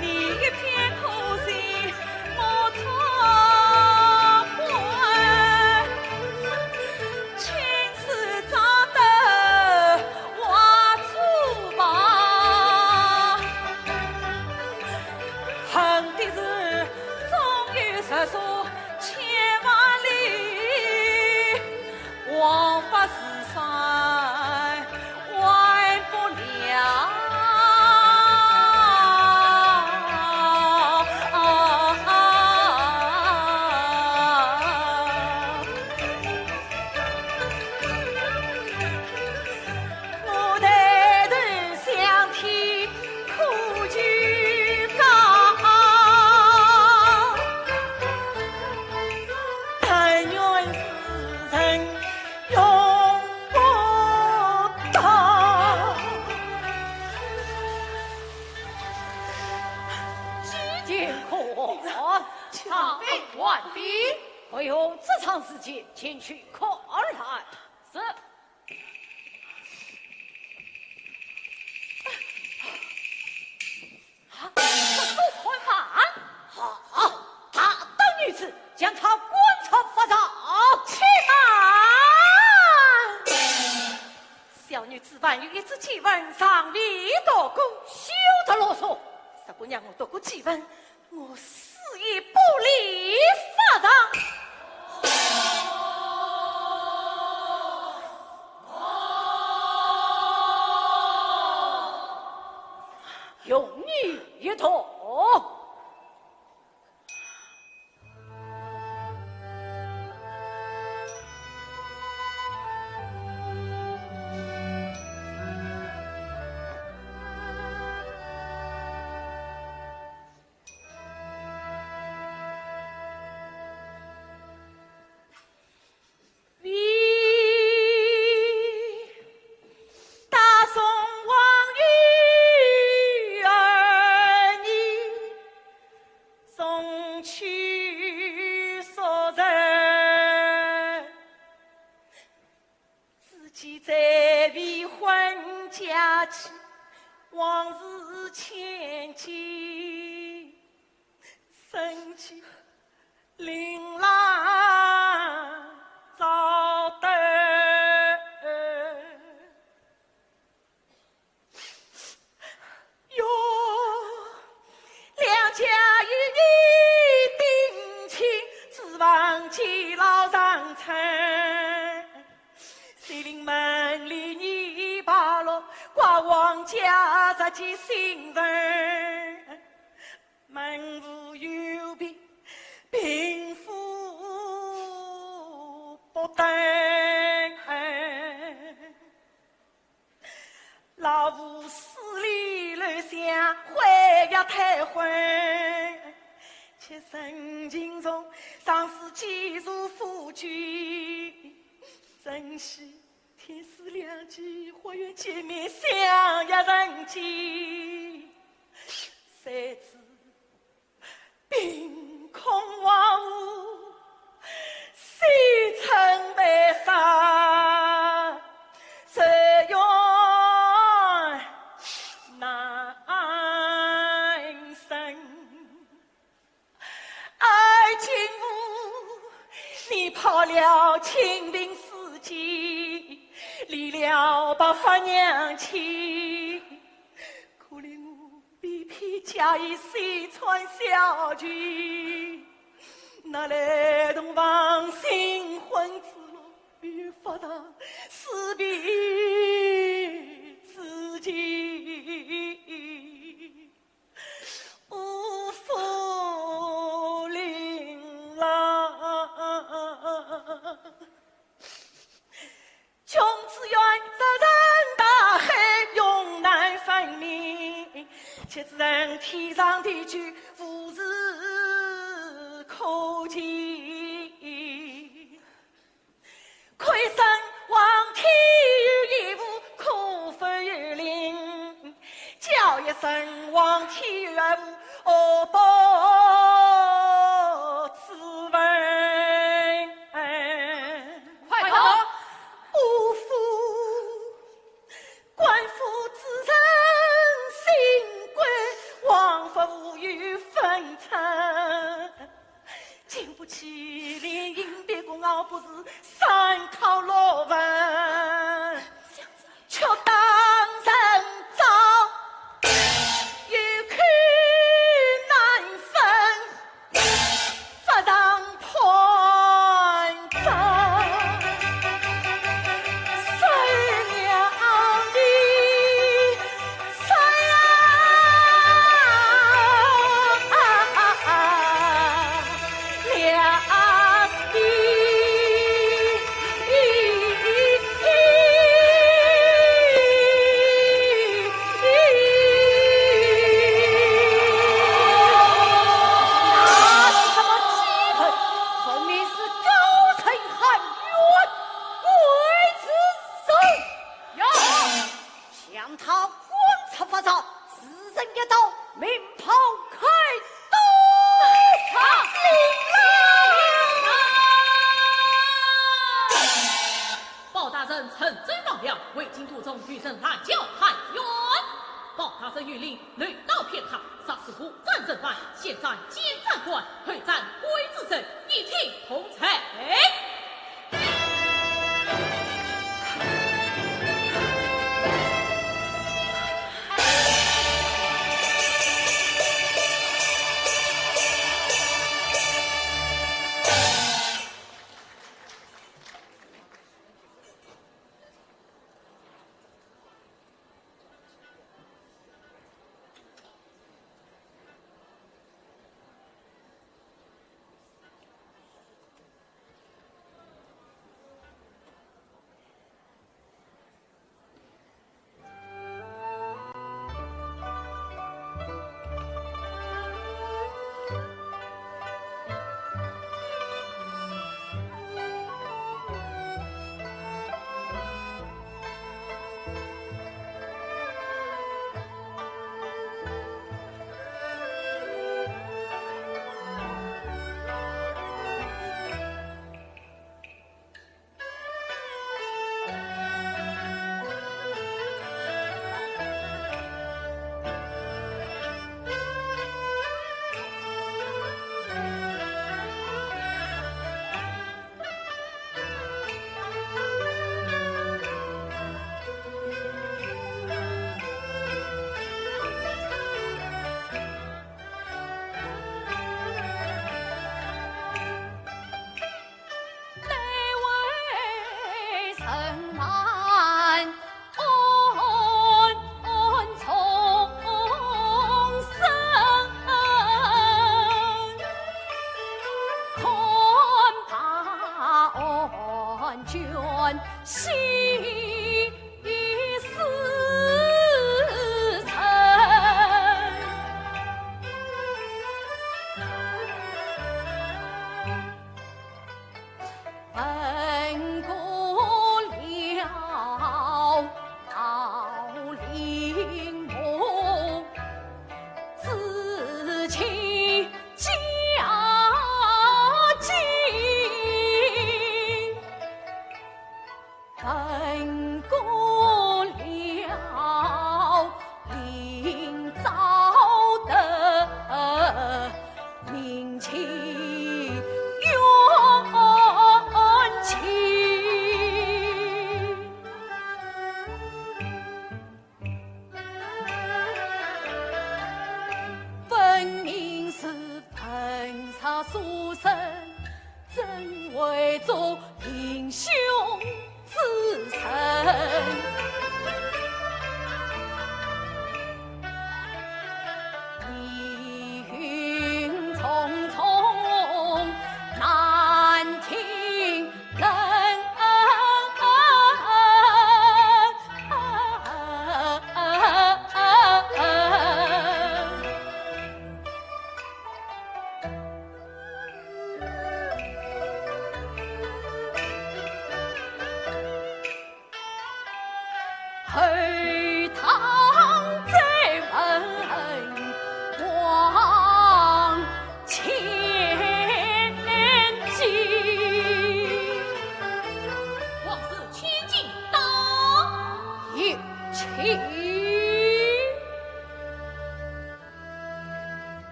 你一片苦心莫错怪。 青丝扎得花初白，恨的是终有十说千万里，枉法自杀。 还不了。我抬头向天苦求告，但愿世人 用不到。既然可，上备晚毕，为何这场事情前去看来？是。 啊，这都看饭。好，大胆女子，将她赶出法场。且慢！小女子还有一则祭文尚未读过。休得啰嗦！若不让我读过祭文，我死也不离法场。 容你一读。自己在未婚佳期，往事千千，深记令郎早得。家十几姓人，门户有别，贫富不等。老屋势力乱响，毁约退婚，且身轻重，上司几如夫君，珍惜 天赐良机，或愿见面相约人间。谁知凭空荒芜，谁曾被杀，谁怨难伸。 爱情无，你抛了清贫世间，离了白发娘亲。可怜我被骗嫁与西川小姐，哪来同房新婚之乐，与发上死别之情。 五福临浪。穷子怨，石沉大海，永难分明。且只恨天长地久，无事可期。 亏生皇天有眼福，可否有灵？叫一声皇天有眼福，何不自刎？快快！五福，官府之人心贵，王法无有分寸。 经不起凌迟逼供，熬不住三考六问，却当人招，有口难分，法上判斩。谁料你 那是什么气氛？分明是高层喊冤，鬼子手。有。 将他关出法场，自身一刀，命袍开刀。好，领了。包大人趁贼放粮，回京途中遇人拦轿喊冤。包大人有令，留刀片刻，杀死无辜人犯，先斩监斩官，后斩鬼子手，一听通罪。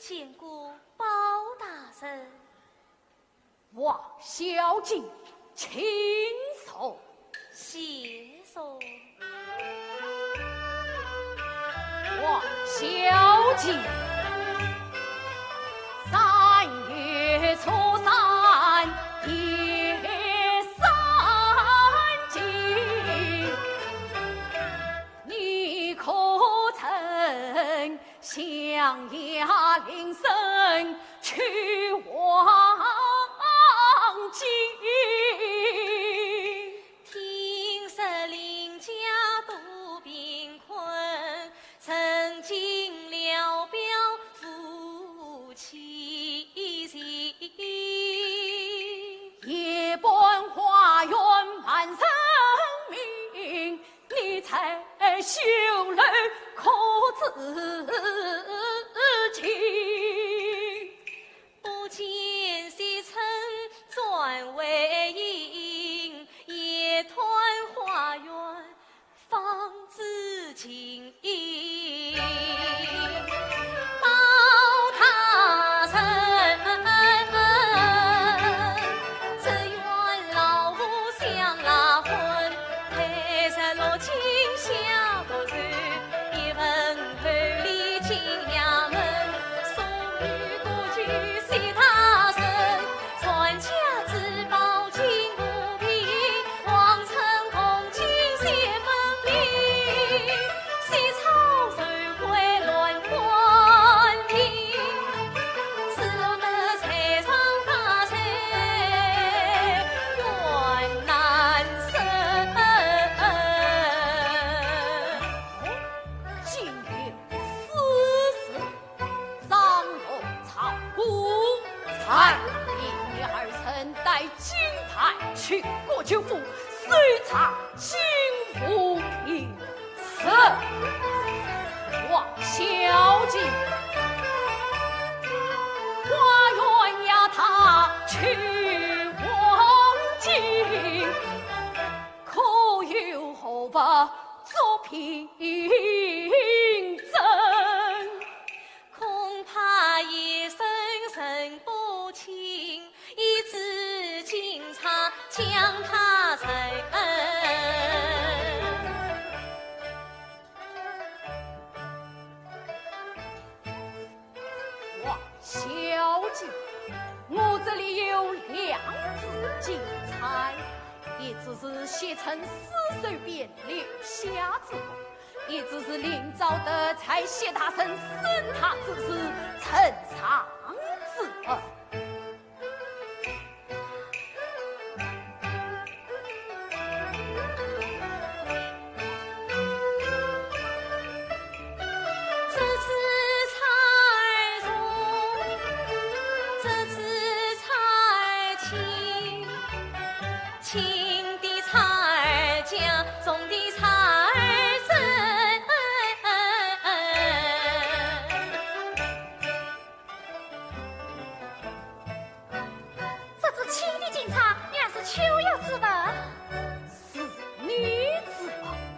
见过包大人。王小姐，请坐。谢坐。王小姐，三月初三夜三更，你可曾 向阳林深去望京。听说林家多贫困，曾经聊表夫妻情。夜半花园满人迷， 你在绣楼可知情？不见西窗转为影，夜断花圆方知今。包大人，只愿老夫享拉婚， 待日落尽下不愁，一份厚礼进衙门，送与各区谢大人，传家之宝金鼓瓶，望春风尽谢分明，西窗愁归鸾官听，只得在上大人怨难 今有此事，张龙赵虎，才引你二人带金牌去国舅府，搜查金鼓瓶。是。王小姐，花园呀，他去望京， 可有何物作凭证？恐怕夜深人不清，一致警察将他认。 王小姐，我这里有两支金钗，一支是写成诗手匾留下之物，一支是林昭德在谢大人审他之时呈上之物。 这支钗重，这支钗轻，轻的钗价，重的钗针。 这支轻的金钗，原是秋月之物。是你之物？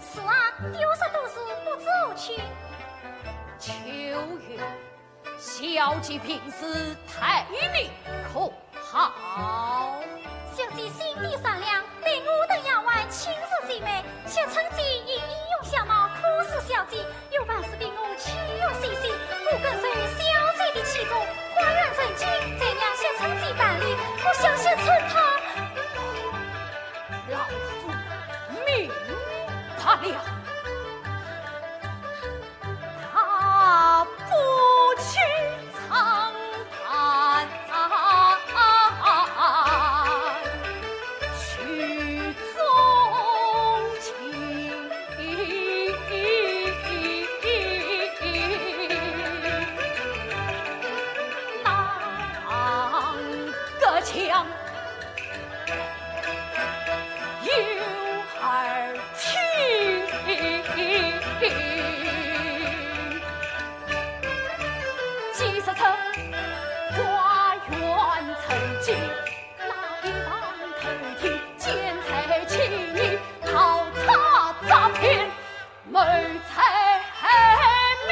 是啊，丢失多时不知何去。秋月，小姐平时待你可好？小姐心地善良，待我等丫鬟亲如姐妹，惜春姐以英雄相貌，可是小姐 又怕是被我气弱心细，我跟随小姐的器重，花园成亲，再让惜春姐办理，我小姐成她。老夫明白了。他不去 长叹曲中情。哪个将 有耳听。既说出花园成亲，那一旁偷听，见财起意，逃差诈骗， 谋财害命。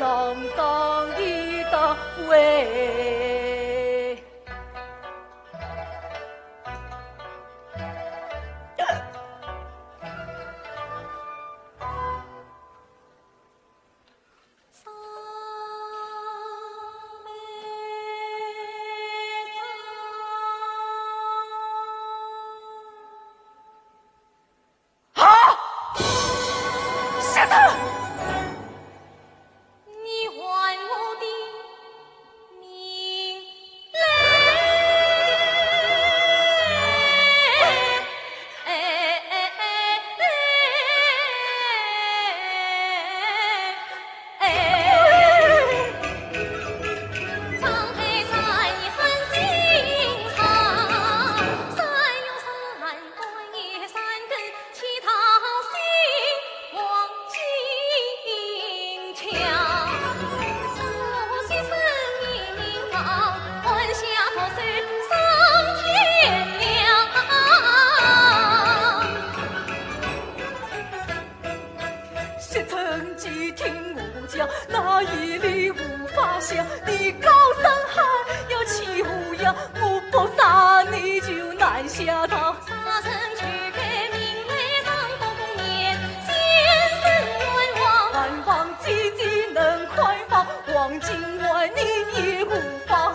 浪荡一道喂。啊！先生！你还我的命来！ 先生既听我讲，那一里无法想。你高声喊，要起乌鸦，我不杀你就难下场。杀人求改名来上公公面，先生冤枉。冤枉姐姐能宽放，黄金万两也无妨。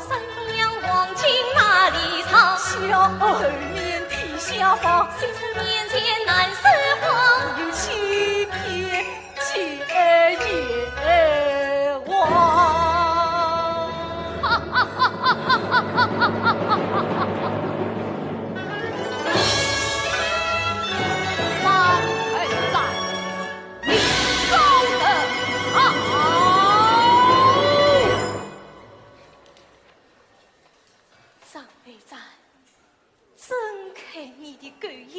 娘黄金哪里藏？小儿头面地下方。先生面前难说谎。有欺骗解冤枉。方才 你招得好。张备赞，睁开你的狗眼，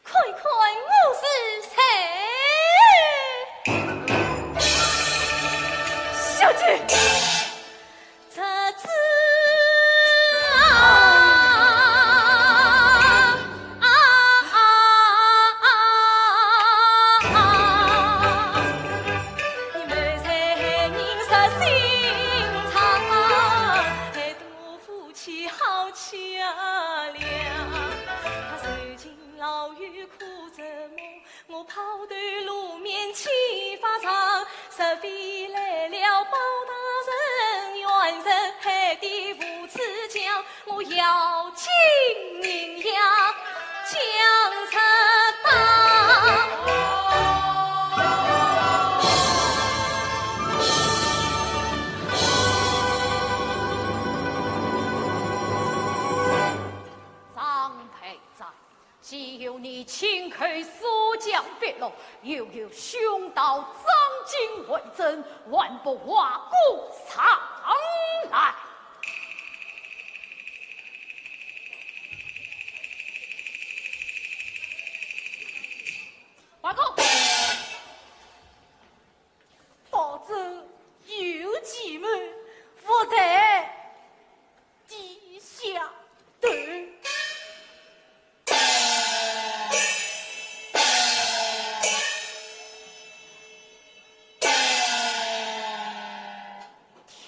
看看我是谁。小姐！ 这子啊，啊，啊，啊，啊，你们在人说心肠啊，害得我夫妻好凄凉。他受尽牢狱苦折磨， 我抛头露面去法场，若非来了包大人、袁绍，害得父子强，我要紧银牙将出打。 张备赞，既有你亲口所讲笔录，又有凶盗张金为证，还不画个上来？画个！ 保证有期满，勿得低下头。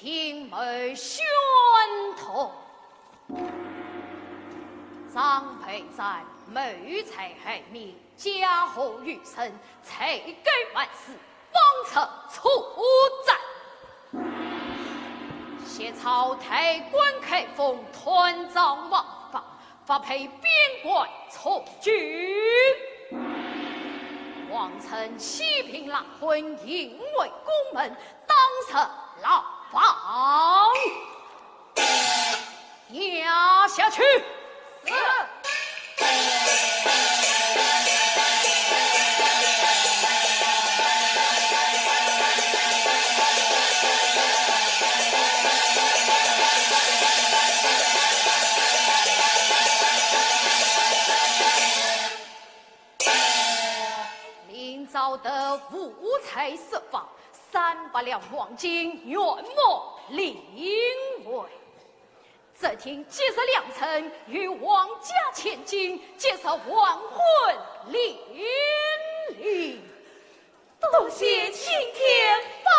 听候宣读。张备赞谋财害命， 家和余生，罪该万死，方出错斩。昔朝太官开封，贪赃枉法，发配边关充军。王粲欺贫赖婚，淫秽宫门，当入牢房。 押下去。是。明朝得五彩十方，三百两黄金，原木灵位。 这听吉日良辰，与王家千金，吉日黄昏连理。多谢青天保